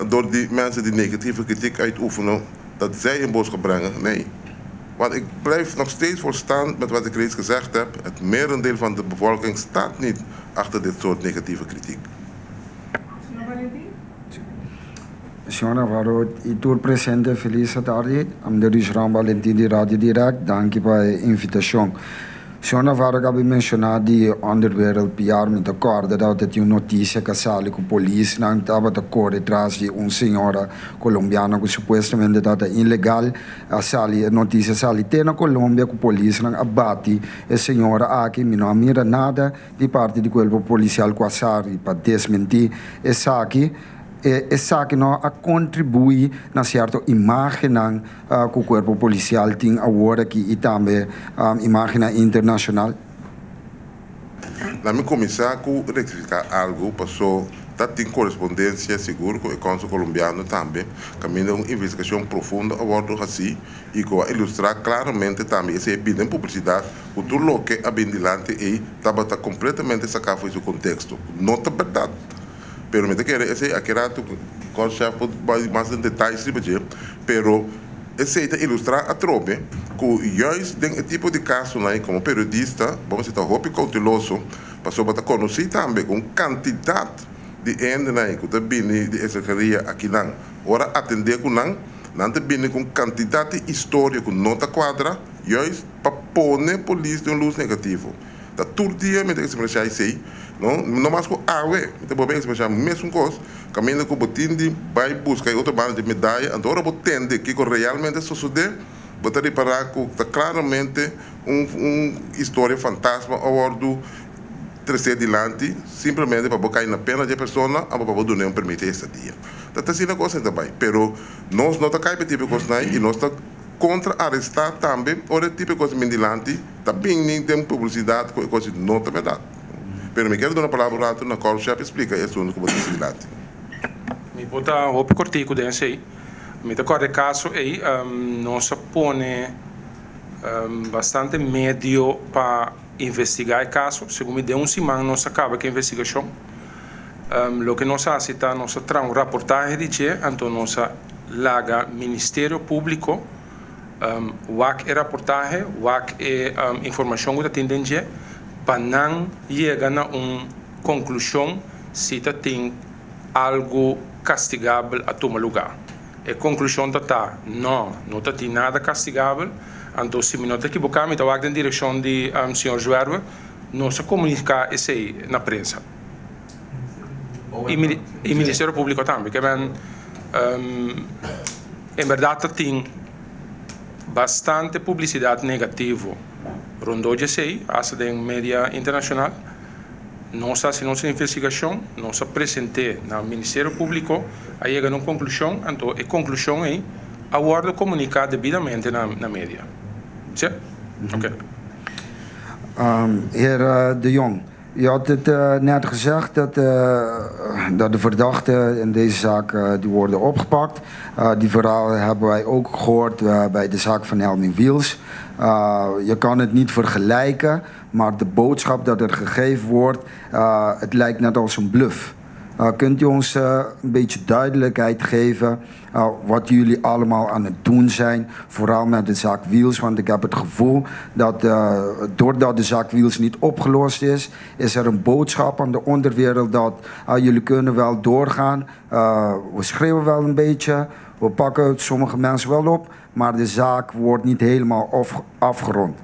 door die mensen die negatieve kritiek uitoefenen, dat zij een boodschap brengen. Nee. Want ik blijf nog steeds voor staan met wat ik reeds gezegd heb. Het merendeel van de bevolking staat niet achter dit soort negatieve kritiek. Señor Valentin? Señor Navarro, i tur presente, felis tardi. Ami ta Ram Valentin di Radio Direct. Danki pa e invitashon. Señor Navarro a kaba di menshoná di onderwereld PR, mi ta kòrda dat tabatin un notisia ku a sali ku polisnan tabata kore tras di un señora kolombiano ku supuestamente tabata ilegal. A sali notisia sali te na Colombia ku polisnan a bati e señora aki. Mi no a mira nada di parti di kuerpo polisial ku a sali pa desmentí esaki. Esaki no a kontribuí na sierto imágen ku kuerpo polisial tin awor aki i tambe imágen internashonal? Laga mi kuminsá ku rektifiká algu, pasobra tin korespondensia sigur ku e konsul kolombiano tambe, kaminda un investigashon profundo a wòrdu hasí i ku a ilustrá klaramente tambe esei bin publisidat, ku tur loke a bin dilanti ei tabata kompletamente saká for di su konteksto. No ta berdat. Pero mi ta kere esei aki ratu korpschef bai mas den detaye riba dje, pero esei ta ilustrá atrobe ku juist den e tipo di kasonan komo periodista, bo ta hopi kouteloso, pasobra ta konosí tambe ku kantidat di hendenan ku ta bini di estranheria akinan. Ora atendé ku nan, nan ta bini ku kantidat di historia ku no ta kuadra, juist pa pone polis den lus negativo. Ta tur dia mi ta eksperensiá esei, no, no mas ku awe, mi ta bolbe eksperensiá mesun kos, kaminda ku bo tin di bai buska otro banda di medaya, anto ora bo tende kiko realmente a sosodé, bo ta ripará ku ta klaramente un historia fantasma a wòrdu tresé dilanti, simplemente pa bo kai na pena di persona, òf pa bo duna un pèrmit di estadia. Ta asina kos ta bai, pero nos no ta kai pa e tipo di kos i nos ta kontra arestá tambe, ora tipo di kos bin dilanti, ta bin den publisidat ku kos no ta berdat. Pero mi ke duna palabra ratu na korpschef splika e asuntu ku bo ta dilanti. Mi por ta hopi kòrtiku den esei. Mi ta kòrda e kaso ei, nos a pone bastante medio pa investigá e kaso. Segun mi, den un siman nos a kaba ku e investigashon. Loke nos a hasi ta nos a traha un reportahe di dje, anto nos a laga Ministerio Públiko wak e reportahe, wak e informashon ku tin den dje, pa nan yega na un konklushon si ta tin algu kastigabel a tuma lugá. E konklushon ta no, no ta tin nada kastigabel. Anto, si mi no ta ekivoká, mi ta wak den direkshon di señor Zwerver, nos a komuniká esei na prensa. I Ministerio Públiko tambe, ke men en berdat tin bastante publisidat negativo rondó di esei, hasta den media internashonal. Nos a hasi nos investigashon, nos a present'é na Ministerio Públiko, a yega na un konklushon, anto e konklushon ei a wòrdu komuniká debidamente na media. Sí? Oké. Heer De Jong, u had het net gezegd dat de verdachten in deze zaak die worden opgepakt. Die verhalen hebben wij ook gehoord bij de zaak van Helmin Wiels. Je kan het niet vergelijken, maar de boodschap dat er gegeven wordt, het lijkt net als een bluff. Kunt u ons een beetje duidelijkheid geven wat jullie allemaal aan het doen zijn, vooral met de zaak Wiels? Want ik heb het gevoel dat doordat de zaak Wiels niet opgelost is, is er een boodschap aan de onderwereld dat jullie kunnen wel doorgaan. We schreeuwen wel een beetje, we pakken sommige mensen wel op, maar de zaak wordt niet helemaal afgerond.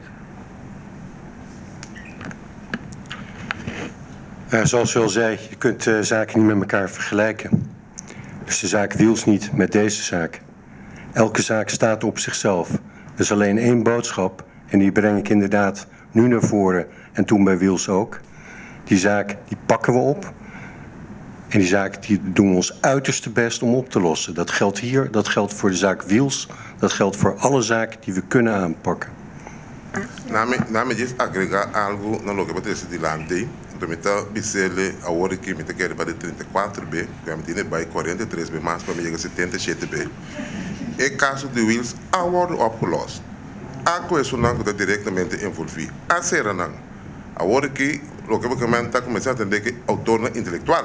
Zoals u al zei, je kunt zaken niet met elkaar vergelijken. Dus de zaak Wiels niet met deze zaak. Elke zaak staat op zichzelf. Er is alleen één boodschap en die breng ik inderdaad nu naar voren en toen bij Wiels ook. Die zaak die pakken we op. En die zaak die doen we ons uiterste best om op te lossen. Dat geldt hier, dat geldt voor de zaak Wiels, dat geldt voor alle zaken die we kunnen aanpakken. Laat me djis agregá algu na loke bo a trese dilanti. Anto mi ta bis'ele awor aki mi ta kere pa di 34 be, ku mi tin e bai 43 be mas pa mi yega 77 be. E kaso di Wiels a wòrdu opgelost. A ku esunnan ku ta direktamente envolví a sera nan. Awor aki loke bo ke men ta kuminsá atendé ku e outornan intelektual,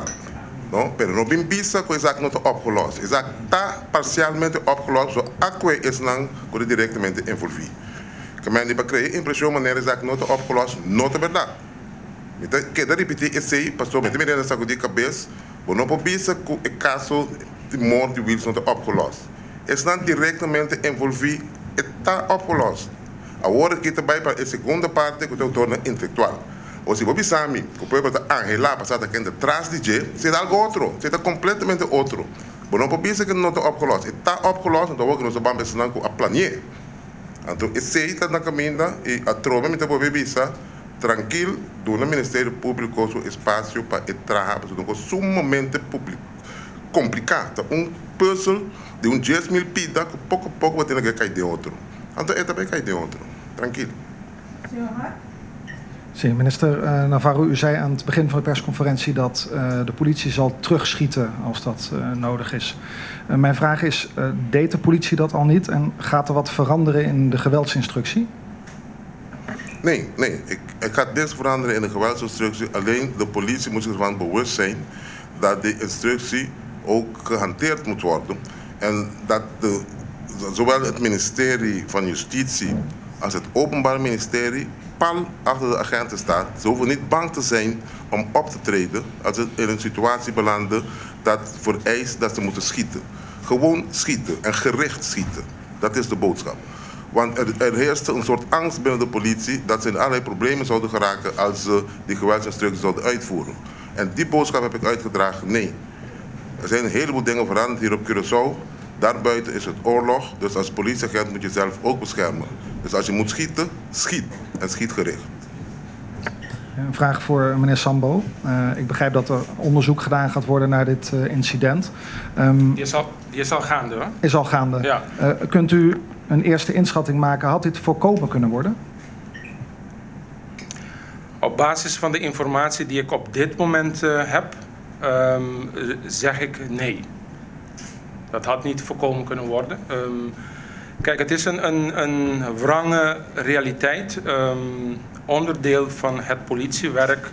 no? Pero no bin bisa ku esaki no ta opgelost. Esaki ta parsialmente opgelost pasobra a ku esnan ku ta direktamente envolví. Ke men di pa krea impreshon manera esaki no ta opgelost no ta bèrdat. Mi ta keda ripití esei pasobra mi ta mira hende sakudí kabes. Bo no por bisa ku e kaso di mort di Wilson ta opgelost. Esnan direktamente envolví e ta opgelost. Awor aki ta bai pa e segunda parte ku ta outornan intelektual. O si bo bisa mi ku pueblo ta anhelá pa sa ta ken ta tras di dje, esei ta algu otro. Esei ta kompletamente otro. Bo no por bisa ku no ta opgelost. E ta opgelost, anto awor ku nos ta ban pa esnan ku a plani'é. Anto esei ta na kaminda i atrobe mi ta bolbe bisa, trankil, duna Ministerio Públiko su espasio pa e traha pasobra ta un kos sumamente kompliká. Ta un pùzel di un 10,000 pida ku poko poko bo tene ke kai den otro. Anto e ta bai kai den otro. Trankil. Señor Hart. Sí, minister Navarro, u zei aan het begin van de persconferentie dat de politie zal terugschieten als dat nodig is. Mijn vraag is, deed de politie dat al niet en gaat er wat veranderen in de geweldsinstructie? Nee, nee, ik ga niks veranderen in de geweldsinstructie. Alleen de politie moet zich ervan bewust zijn dat die instructie ook gehanteerd moet worden. En dat zowel het ministerie van Justitie als het Openbaar Ministerie pal achter de agenten staat. Ze hoeven niet bang te zijn om op te treden als ze in een situatie belanden dat vereist dat ze moeten schieten. Gewoon schieten en gericht schieten. Dat is de boodschap. Want er heerste een soort angst binnen de politie dat ze in allerlei problemen zouden geraken als ze die geweldsinstructie zouden uitvoeren. En die boodschap heb ik uitgedragen, nee. Er zijn een heleboel dingen veranderd hier op Curaçao. Daarbuiten is het oorlog, dus als politieagent moet je zelf ook beschermen. Dus als je moet schieten, schiet en schiet gericht. Een vraag voor meneer Sambo. Ik begrijp dat er onderzoek gedaan gaat worden naar dit incident. Die is al gaande, hoor. Is al gaande. Ja. Kunt u een eerste inschatting maken? Had dit voorkomen kunnen worden? Op basis van de informatie die ik op dit moment heb, zeg ik nee. Dat had niet voorkomen kunnen worden. Kijk, het is een wrange realiteit. Onderdeel van het politiewerk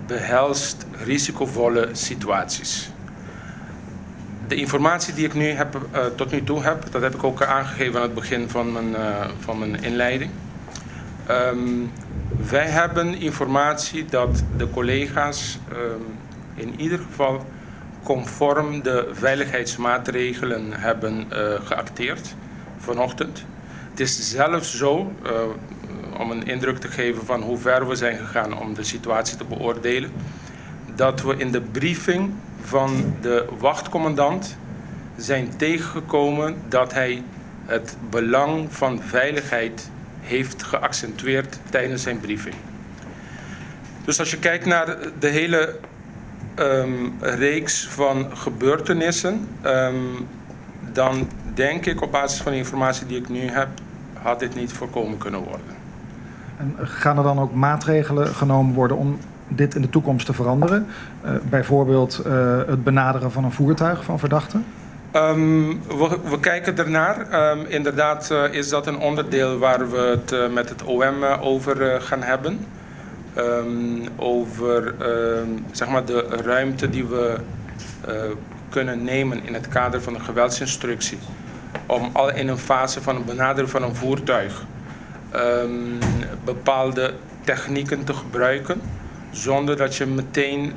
behelst risicovolle situaties. De informatie die ik nu tot nu toe heb, dat heb ik ook aangegeven aan het begin van mijn inleiding. Wij hebben informatie dat de collega's in ieder geval conform de veiligheidsmaatregelen hebben geacteerd vanochtend. Het is zelfs zo, om een indruk te geven van hoe ver we zijn gegaan om de situatie te beoordelen, dat we in de briefing van de wachtcommandant zijn tegengekomen dat hij het belang van veiligheid heeft geaccentueerd tijdens zijn briefing. Dus als je kijkt naar de hele reeks van gebeurtenissen, dan denk ik op basis van de informatie die ik nu heb, had dit niet voorkomen kunnen worden. En gaan er dan ook maatregelen genomen worden om dit in de toekomst te veranderen? Bijvoorbeeld het benaderen van een voertuig van verdachten? We kijken ernaar. Inderdaad is dat een onderdeel waar we het met het OM over gaan hebben. Over de ruimte die we kunnen nemen in het kader van de geweldsinstructie. Om al in een fase van het benaderen van een voertuig bepaalde technieken te gebruiken. Zonder dat je meteen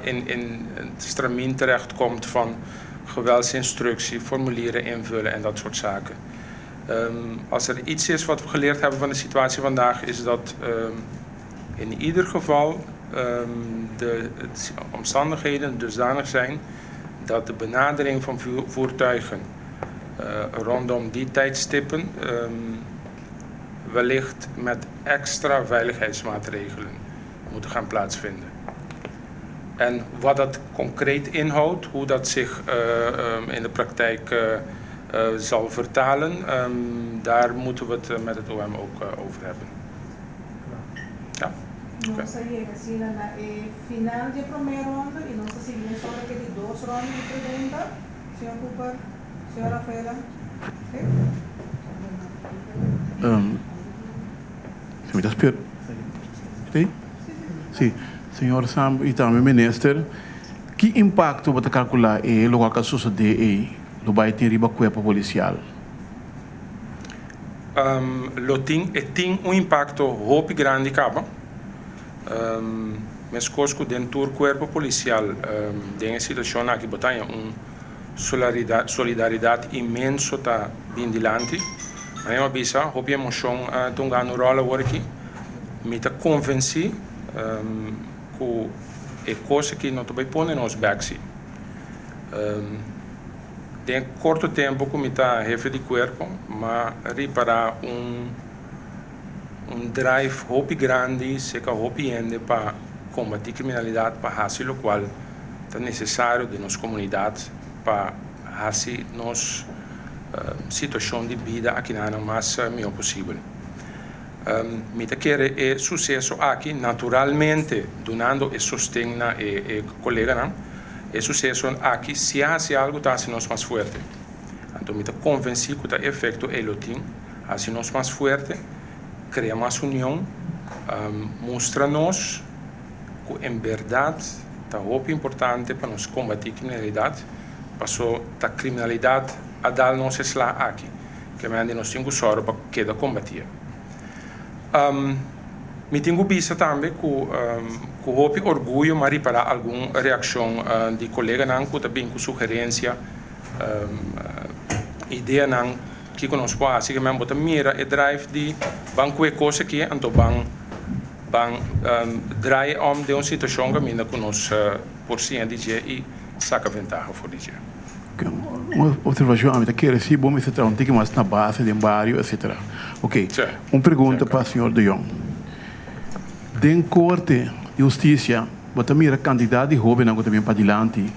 in het stramien terechtkomt van geweldsinstructie, formulieren invullen en dat soort zaken. Als er iets is wat we geleerd hebben van de situatie vandaag, is dat in ieder geval de omstandigheden dusdanig zijn dat de benadering van voertuigen rondom die tijdstippen wellicht met extra veiligheidsmaatregelen moeten gaan plaatsvinden. En wat dat concreet inhoudt, hoe dat zich in de praktijk zal vertalen, daar moeten we het met het OM ook over hebben. Ja. Nos a yega asina na e final di e promé ronde i nos ta sigui mesora ku e di dos ronde di pregunta. Señor Cooper, señor Rafaela. Oké. Si mi ta spera. Sí? Sí. Señor Samb i tambe minister, ki impakto bo ta kalkulá e lokual ku a sosodé ei lo bai tin riba kuerpo polisial? Lo tin, e tin un impakto hopi grandi kaba. Meskos ku den tur kuerpo polisial den e situashon aki bo ta haña un solidaridat inmenso ta bin dilanti. Manera mi a bisa, hopi emoshon ta hungando un ròl awor aki. Mi ta konvensí ku e kos aki no ta bai pone nos bèk si. Den korto tempu ku mi ta hefe di kuerpo, m'a ripará un un drive hopi grandi serka hopi hende pa kombatí kriminalidat, pa hasi lokual ta nesesario den nos komunidat pa hasi nos situashon di bida akinanan mas mihó posibel. Mi ta kere e suseso aki, naturalmente dunando e sosten na e koleganan, e suseso aki si a hasi algu ta hasi nos mas fuerte. Anto mi ta konvensí ku ta e efekto ei lo tin, hasi nos mas fuerte, krea mas union, mustra nos ku en bèrdat ta hopi importante pa nos kombatí kriminalidat, paso ta kriminalidat a dal nos e sla aki. Ke mende nos tin ku sòru pa keda kombatié. Mi tin ku bisa tambe ku ku hopi orguyo m'a ripará algun reakshon di koleganan ku ta bin ku sugerensia, ideanan kiko nos por hasi. Ke men bo ta mira e drive di ban kue kos aki anto ban ban draai om den un situashon kaminda ku nos por siña di dje i saka ventaha for di dje. Un observacion, ami ta kere si bo mester traha un tiki mas na base den bario etcetera. Ok, un pregunta pa señor De Jong. Den corte di husticia bo ta mira cantidad di hobennan cu ta bin padilanti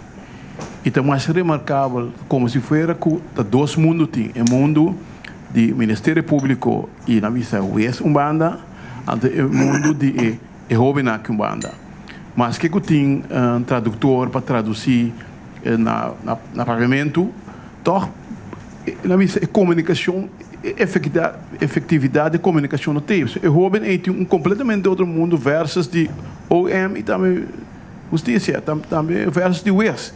y ta mas remarcabel como si fuera cu ta dos mundo tin, e mundo di Ministerio Publico y nan bisa huez un banda anto e mundo di e e hobennan aki un banda. Maske cu tin traductor pa traduci na na papiamentu, tòg nan bisa e komunikashon, e efektividat di komunikashon no tei. E hóben ei tin un kompletamente otro mundu versus di OM i tambe hustisia, tambe versus di wes.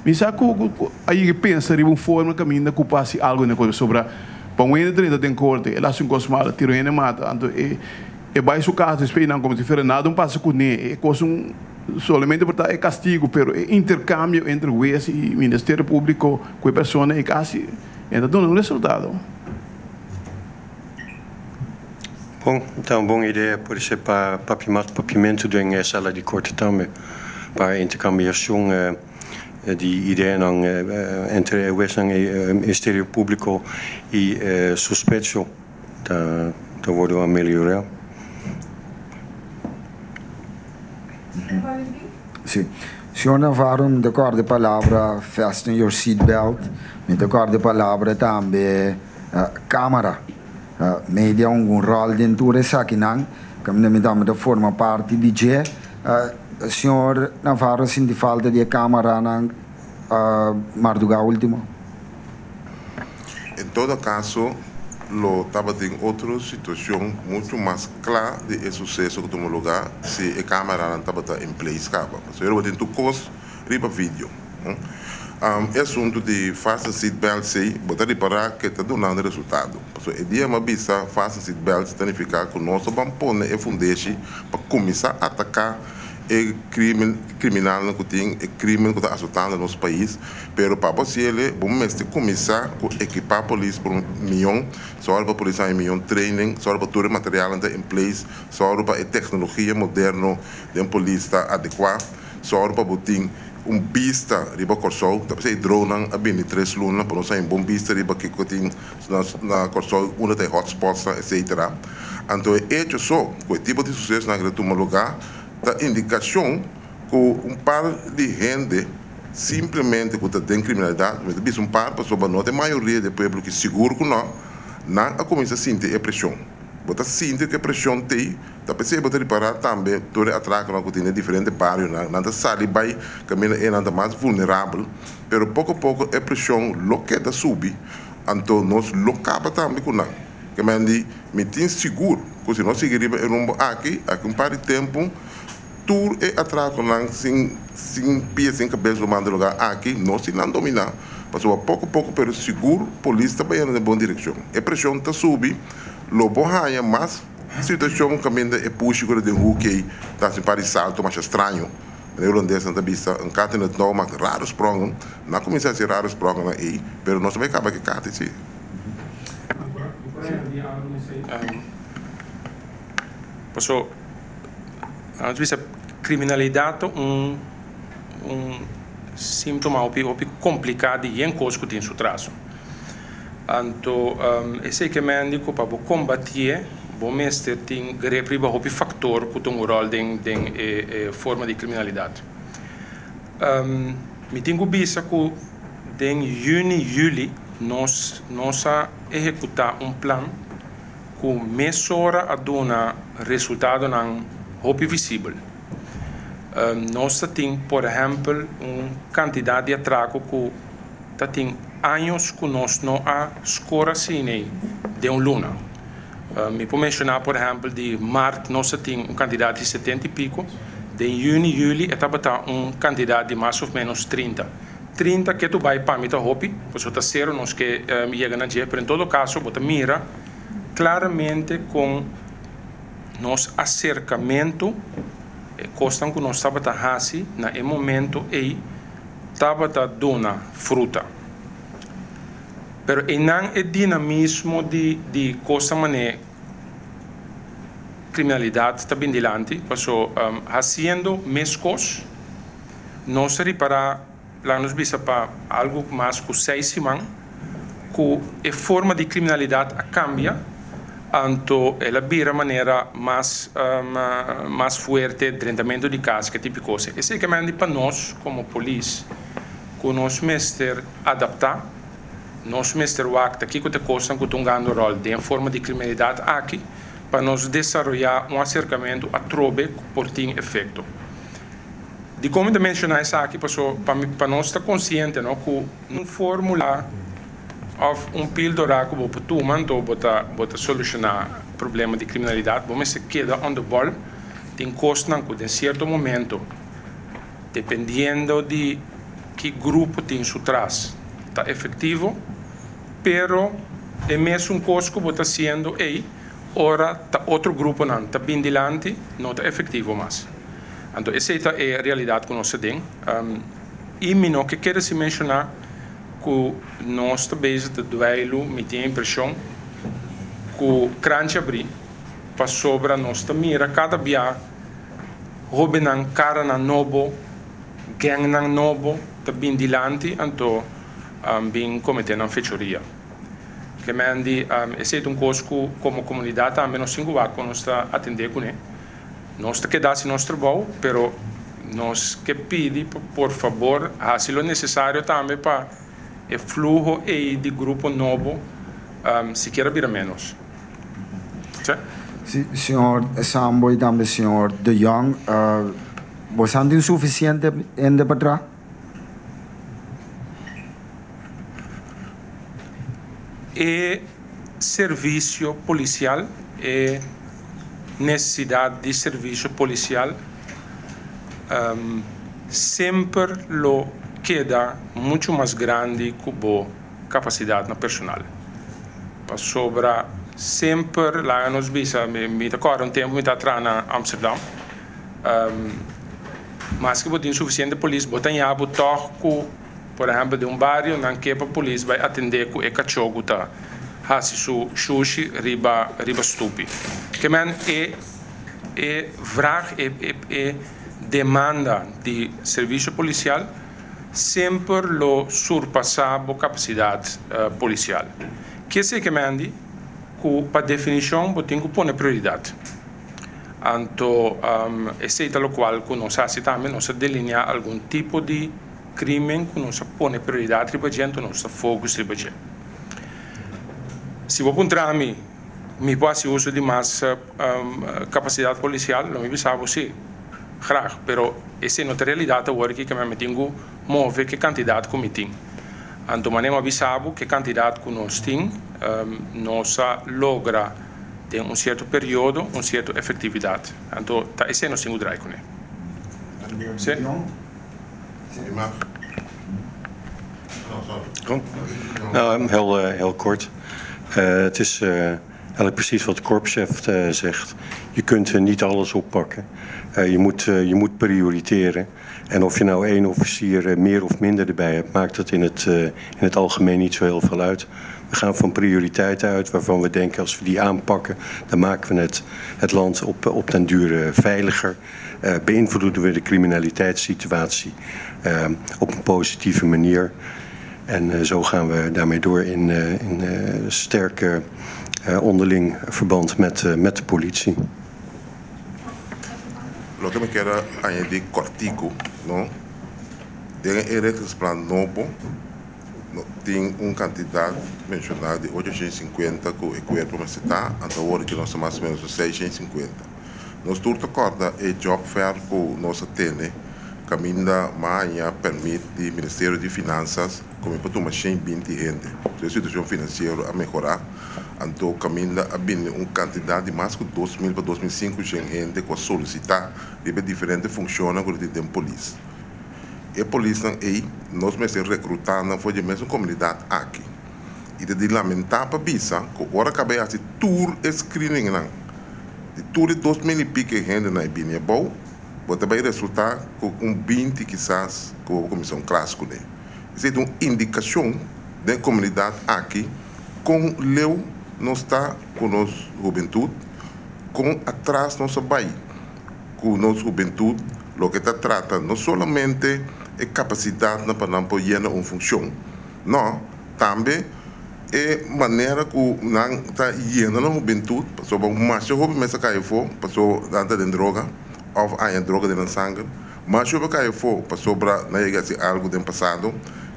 Mi sa ku a yega pensa riba un forma kaminda ku por hasi algu na e kos pasobra pa un hende drenta den korte, el hasi un kos malo, tira un hende mata, anto e bai su kas despues nan komo si fuera nada un pasa kuné, e kos un. Solamente por ta e castigo, pero e intercambio entre huez y Ministerio Publico cu e persona e casi e ta duna un resultado. Bon, ta un bon idea, por ser pa papia mas papiamentu den e sala di korte tambe, pa interkambiashon di ideanan entre e hueznan i e Ministerio Publico i e sospecho ta wordo ameliorá. Sí. Señor Navarro, mi ta kòrda e palabra fasten your seat belt, mi ta kòrda e palabra tambe kámara. Media hunga un ròl den tur esakinan, kaminda mi tambe ta forma parti di dje. Señor Navarro a sinti falta di e kámaranan mardugá último? En todo caso, lo tabatin otro situacion mucho mas cla di e suceso cu tuma lugar si e cameranan tabata in place caba. Pasobra lo batin tur cos riba video. E asunto di fasten seat belt si, bo ta ripara cu e ta dunando resultado. Pasobra e dia mi a bisa fasten seat belt ta nifica cu nos ta ban pone e fundeshi pa cuminsa ataca e crimen criminalnan cu tin, e crimen cu ta azotando nos pais, pero pa bo haciele bo mester cuminsa cu equipa polis por un miyon, sòru pa polis haña miyon training, sòru pa tur e materialnan ta in place, sòru pa e tecnologia moderno den polis ta adecua, sòru pa bo tin un bista riba Kòrsou, ta p'esei e dronenan a bini tres luna pa nos haña un bon bista riba kiko tin na Kòrsou, unda ta e hotspotsnan etcetera. Anto e hecho so cu e tipo di sucesonan aki ta tuma lugar. Ta indikashon ku un par di hende simplemente ku ta den kriminalidat, mi ta bisa un par pasobra no ta e mayoria di e pueblo ki sigur ku no, nan a kuminsá sinti e preshon. Bo ta sinti ku e preshon t'ei, ta p'esei bo ta ripará tambe tur e atrakonan ku tin den diferente barionan, nan ta sali bai kaminda e nan ta mas vulnerabel, pero poko poko e preshon lo keda subi, anto nos lo kaba tambe ku nan. Ke men di, Mi tin sigur ku si nos sigui riba e rumbo aki, aki un par di tempu, tur e atrakonan sin sin pia sin kabes lo manda lugá aki, nos tin nan dominá, pasobra poko poko pero sigur polis ta bayendo den bon direkshon. E preshon ta subi, lo bo haña mas situashon kaminda e pushi ku ta den huki ei ta hasi un par di salto masha straño. Manera hulandesnan ta bisa, un kat in het nauw maakt rare sprongen. Nan a kuminsá hasi rare sprongennan ei, pero nos ta bai kaba ku e kat ei si. Paso nos bisa kriminalidat ta un un síntoma hopi hopi kompliká di yen kos ku tin su traso. Anto esei ke mende ku pa bo kombatié bo mester tin grep riba hopi faktor ku ta un ròl den den e forma di kriminalidat. Mi tin ku bisa ku den yüni, yüli nos nos a ehekutá un plan ku mesora a duna resultadonan hopi visibel. Nos ta tin por ehèmpel un kantidat di atrako ku ta tin años ku nos no a skor asina den un luna. Mi por menshoná por ehèmpel di mart nos a tin un kantidat di setenta i piko, den yüni, yüli e tabata un kantidat di mas òf ménos 30. 30 ke tu bai pa mi ta hopi, pasobra ta sero nos ke yega na dje, pero en todo kaso bo ta mira klaramente kon nos aserkamentu, e kosnan ku nos tabata hasi na e momento ei tabata duna fruta. Pero einan e dinamismo di di kosnan manera kriminalidat ta bin dilanti, paso hasiendo meskos nos a ripará, laga nos bisa pa algu mas ku seis siman, ku e forma di kriminalidat a kambia, anto el a bira manera mas mas fuerte, drentamentu di kas, ke tipo di kos. Esei ke mende pa nos komo polis ku nos mester adaptá, nos mester wak ta kiko ta e kosnan ku ta hungando ròl den forma di kriminalidat aki pa nos desaroyá un aserkamentu atrobe ku por tin efekto. Dikon mi ta menshoná esaki? Paso pa mi pa nos ta konsiente no ku un fórmula òf un píldora ku bo por tuma anto bo ta bo ta solushoná problema di kriminalidat. Bo mester keda on the ball. Tin kosnan ku den sierto momento dependiendo di ki grupo tin su tras ta efektivo, pero e mesun kos ku bo ta hasiendo ei ora ta otro gruponan ta bin dilanti no ta efektivo mas. Anto esei ta e realidat ku nos ta den. I mi no ke kere sin menshoná ku nos ta bezig ta dueilu, mi tin e impreshon ku kranchi abrí pasobra nos ta mira kada bia Hóbennan, karanan nobo, gèngnan nobo ta bin dilanti anto bin kometé nan fechoria. Kemen di esei ta un kos ku komo komunidat tambe nos tin ku wak kon nos ta atendé kuné. Nos ta keda hasi nos trabou, pero nos ke pidi pa por fabor hasi lo nesesario tambe pa e fluho ei di grupo nobo sikiera bira ménos. Si, señor Sambo y tambe señor De Jong, bosan tin suficiente hende pa traha? E servicio policial, e necesidad di servicio policial semper lo keda mucho mas grandi cu bo capacidad na personal. Pasobra semper laga nos bisa, mi ta corda un tempo mi ta traha na Amsterdam, maske bo tin suficiente polis bo ta ña bo tog cu por ehempel den un bario nan ke pa polis bay atende cu e cacho cu ta haci su shushi riba riba stupi. Ke men e e vraag e e demanda di servicio policial semper lo surpasá bo kapasidat polisial. Kier sey ke mendi ku pa definishon bo tin ku pone prioridat. Anto esei ta lokual ku nos hasi tambe, nos a delineá algun tipo di krimen ku nos a pone prioridat riba dje, anto nos ta focus riba dje. Si bo puntra mi, mi por hasi uso di mas kapasidat polisial? Lo mi bisa bo si, graag, pero esei no ta realidat awor aki, keme mi tin ku move ku e kantidat ku mi tin. Anto manera mi a bisa bo, ku e kantidat ku nos tin, nos a logra den un sierto periodo un sierto efektividat. Anto ta esei nos tin ku drai kuné. Si. Nou, heel, heel kort. Het is eigenlijk precies wat de korpschef zegt. Je kunt niet alles oppakken. Je moet prioriteren. En of je nou één officier meer of minder erbij hebt, maakt dat in het algemeen niet zo heel veel uit. We gaan van prioriteiten uit waarvan we denken als we die aanpakken, dan maken we het land op den duur veiliger. Beïnvloeden we de criminaliteitssituatie op een positieve manier. En zo gaan we daarmee door in sterke onderling verband met de politie. Loke mi kier añadi cortico, no? Den e inrichtingsplan nobo, no, tin un cantidad menciona di 850 cu e cuerpo mester ta, anto awor cu nos ta mas o menos 650. Nos tur ta corda e job fair cu nos a tene, caminda m'a permit di Ministerio di Finanzas cu mi por tuma 120 hende. E situacion financiero a mehora, anto caminda a bini un cantidad di mas cu 2.000 pa 2.500 hende cu a solicita riba diferente funcion cu tin den polis. E polisnan ei, nos mester recruta nan for di mesun comunidad aki. Y ta di lamenta pa bisa, cu ora caba hasi tur e screening nan, di tur e 2.000 y pico hende nan bini abou, bo ta bay resulta cu un 20 kisas cu bo cuminsa un klas cu ne. Esey ta un indicacion den comunidad aki con leu nos ta cu nos hubentud, con atras nos a bay cu nos hubentud, loke ta trata no solamente e capacidad pa nan por yena un funcion, no, tambe e manera cu nan ta yena na hubentud, pasobra mas hopi mes a cay afo, pasobra nan ta den droga, of haya droga den nan sanger, mas hopi cay afo, pasobra nan yega haci algo den pasado,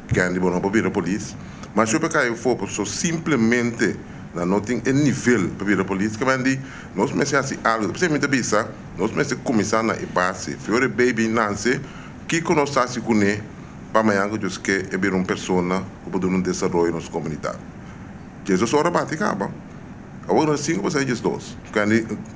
cu bo no por bira polis, mas hopi cay afo, pasobra simplemente nan no tin e nivel pa bira polis, cu di nos mester haci algo. Pesey mi ta bisa, nos mester cuminsa na e base. For di baby nace, kico nos ta haci cune, pa mañan cu Dios kier e bira un persona cu por duna un desaroyo na nos comunidad. 12 or a bati caba. Awor nos 5 pa 12. Cu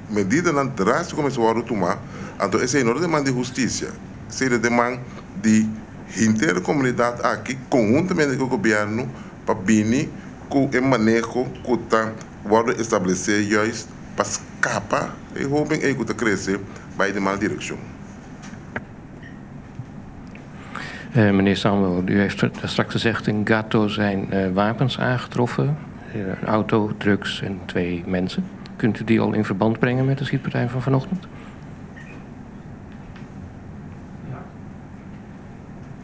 medidanan drastico mester wordo tuma, anto esey no ta demanda di husticia, esey ta demanda di henter comunidad aki, conhuntamente cu e gobierno, pa bini cu e maneho cu ta wordo establece juist pa scapa e hoben ey cu ta crece bay den mal direccion. Meneer Samuel, u heeft straks gezegd: in Gato zijn wapens aangetroffen. Een auto, drugs en twee mensen. Kunt u die al in verband brengen met de schietpartij van vanochtend? Ja.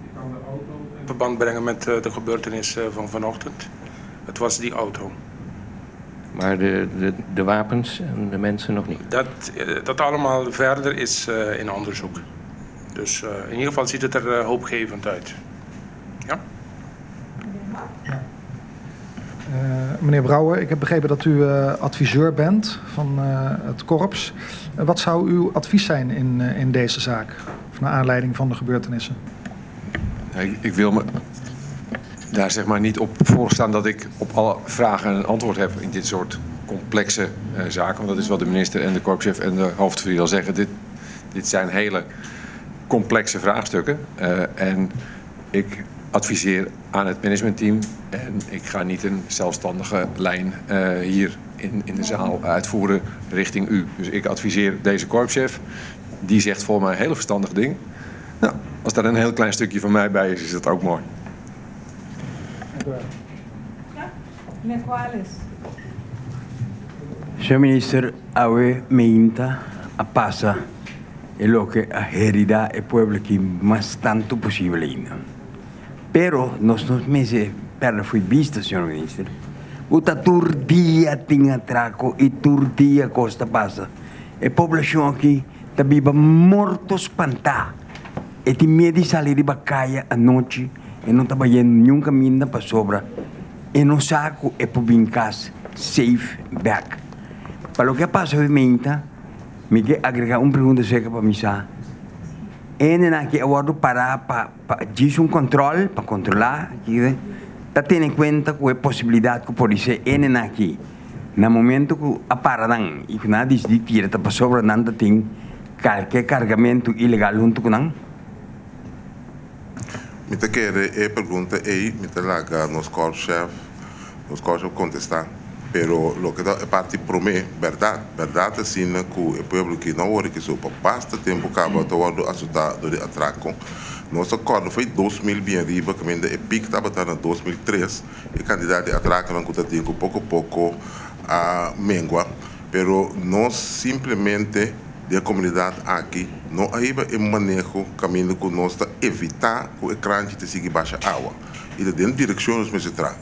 Je kan de auto in verband brengen met de gebeurtenis van vanochtend. Het was die auto. Maar de wapens en de mensen nog niet? Dat allemaal verder is in onderzoek. Dus in ieder geval ziet het er hoopgevend uit. Ja? Ja. Meneer Brouwer, ik heb begrepen dat u adviseur bent van het korps. Wat zou uw advies zijn in deze zaak? Of naar aanleiding van de gebeurtenissen? Ja, ik wil me daar zeg maar niet op voorstaan dat ik op alle vragen een antwoord heb in dit soort complexe zaken. Want dat is wat de minister en de korpschef en de hoofdofficier al zeggen. Dit zijn hele complexe vraagstukken. En ik adviseer aan het managementteam en ik ga niet een zelfstandige lijn hier in de zaal uitvoeren richting u. Dus ik adviseer deze korpschef. Die zegt volgens mij hele verstandige dingen. Nou, als daar een heel klein stukje van mij bij is, is dat ook mooi. Dank u wel. Ja, meneer Kuales. Señor minister, awe mainta a pasa e loke a herida e pueblo aki mas tanto posibel ainda. Pero nos no mester perde fo'i bista, señor minister, cu ta tur dia tin atraco y tur dia cos ta pasa. E poblashon aki ta biba morto spantá. E tin miedu di sali riba kaya anochi, e no ta bayendo niun kaminda pasobra e no sa ku e por bin kas safe bèk. Pa loke a pasa hoy meinta, mi ke agregá un pregunta serka pa mi sa. Hendenan aki a wòrdu pará pa pa djis un kòntròl, pa kontrolá, ta tene kuenta ku e posibilidat ku polisé hendenan aki na momento ku a para nan i ku nan a disidí tira ta pasobra nan ta tin kalke kargamentu ilegal huntu ku nan? Mi ta kere e pregunta ei mi ta laga nos korpschef nos korpschef kontestá. Pero loke ta e parti promé, bèrdat, bèrdat asina ku e pueblo aki no wòrdu kiso pa basta tempu kaba ta wòrdu asotá dor di atrako. Nos ta kòrda fo'i 2000 bien riba kaminda e pik tabata na 2003. E kantidat di atrakonan ku ta tin ku poko poko a mengua, pero nos simplemente den e komunidat aki no a hiba e maneho kaminda ku nos ta evitá ku e kranchi ta sigui basha awa i ta den direkshon nos mester tra.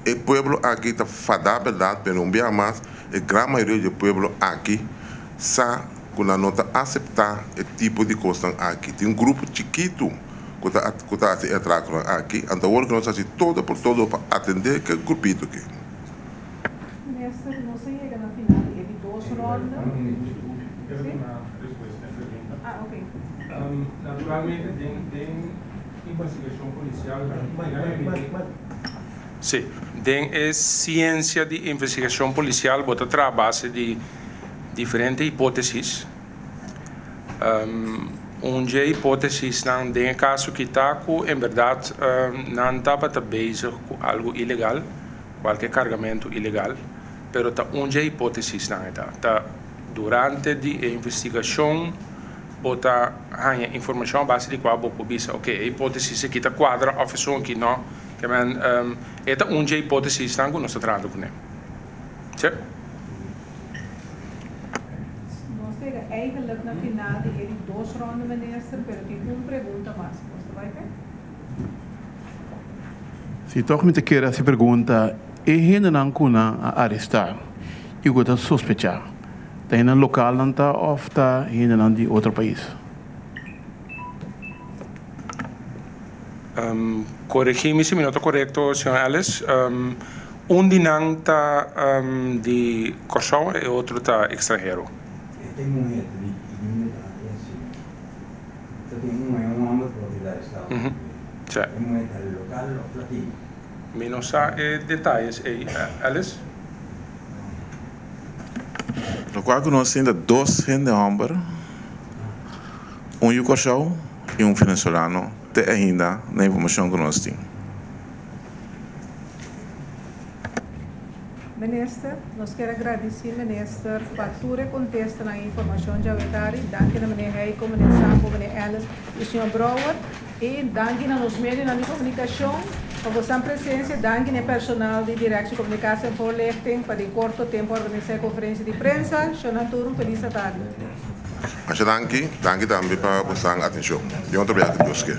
E pueblo aki ta fadá bèrdat, pero un biaha mas e gran mayoria di e pueblo aki sa ku nan no ta aseptá e tipo di kosnan aki. Tin un grupo chikitu ku ta ku ta hasi e atrakonan aki, anto awor ku nos hasi todo por todo pa atendé ke grupito aki. Minister, nos a yega na final di e di dos ronda. Quiero duna respuesta na e pregunta. Ah, ok. Naturalmente den den investigashon polisial Sí, den e siensia di investigashon polisial bo ta traha base di diferente hipótesis. Un dje hipótesisnan den e kaso ki ta ku en bèrdat nan tabata bezig ku algu ilegal, kualke kargamentu ilegal, pero ta un dje hipótesisnan e ta. Ta durante di e investigashon bo ta haña informashon a base di kua bo por bisa, oke, e hipótesis aki ta kuadra òf esun aki no. Ke men, e ta un dje hipótesisnan ku nos ta trahando kuné. Sí. Nos ta yega eigenlijk na final di e di dos ronde, minister, pero tin un pregunta mas. Nos ta bai p'e? Si tòg mi ta kere hasi pregunta, e hendenan ku nan a arestá i ku ta sospechá, ta hendenan lokal nan ta òf ta hendenan di otro pais? Koregí mi si mi no ta korekto, señor Ellis. Un di nan ta di Kòrsou e otro ta ekstranhero. Mi no sa e detayes ei, Ellis. Lokual ku nos tin ta dos hende hòmber, un yu Kòrsou i un venezolano te ainda na informashon ku nos tin. Minister, nos kier a gradici Minister pa tur e contestanan y informacion djawe tari. Danki na Meneer Heiko, Meneer Sambo, Meneer Ellis y Señor Brouwer. Y danki na nos medionan di comunicacion pa bosan presencia. Danki na e personal di Directie Communicatie en Voorlichting pa den corto tempo organisa e conferencia di prensa. Shonan tur un feliz atardi. Masha danki. Danki tambe pa bosan atencion. Dios ta bia cu Dios ke.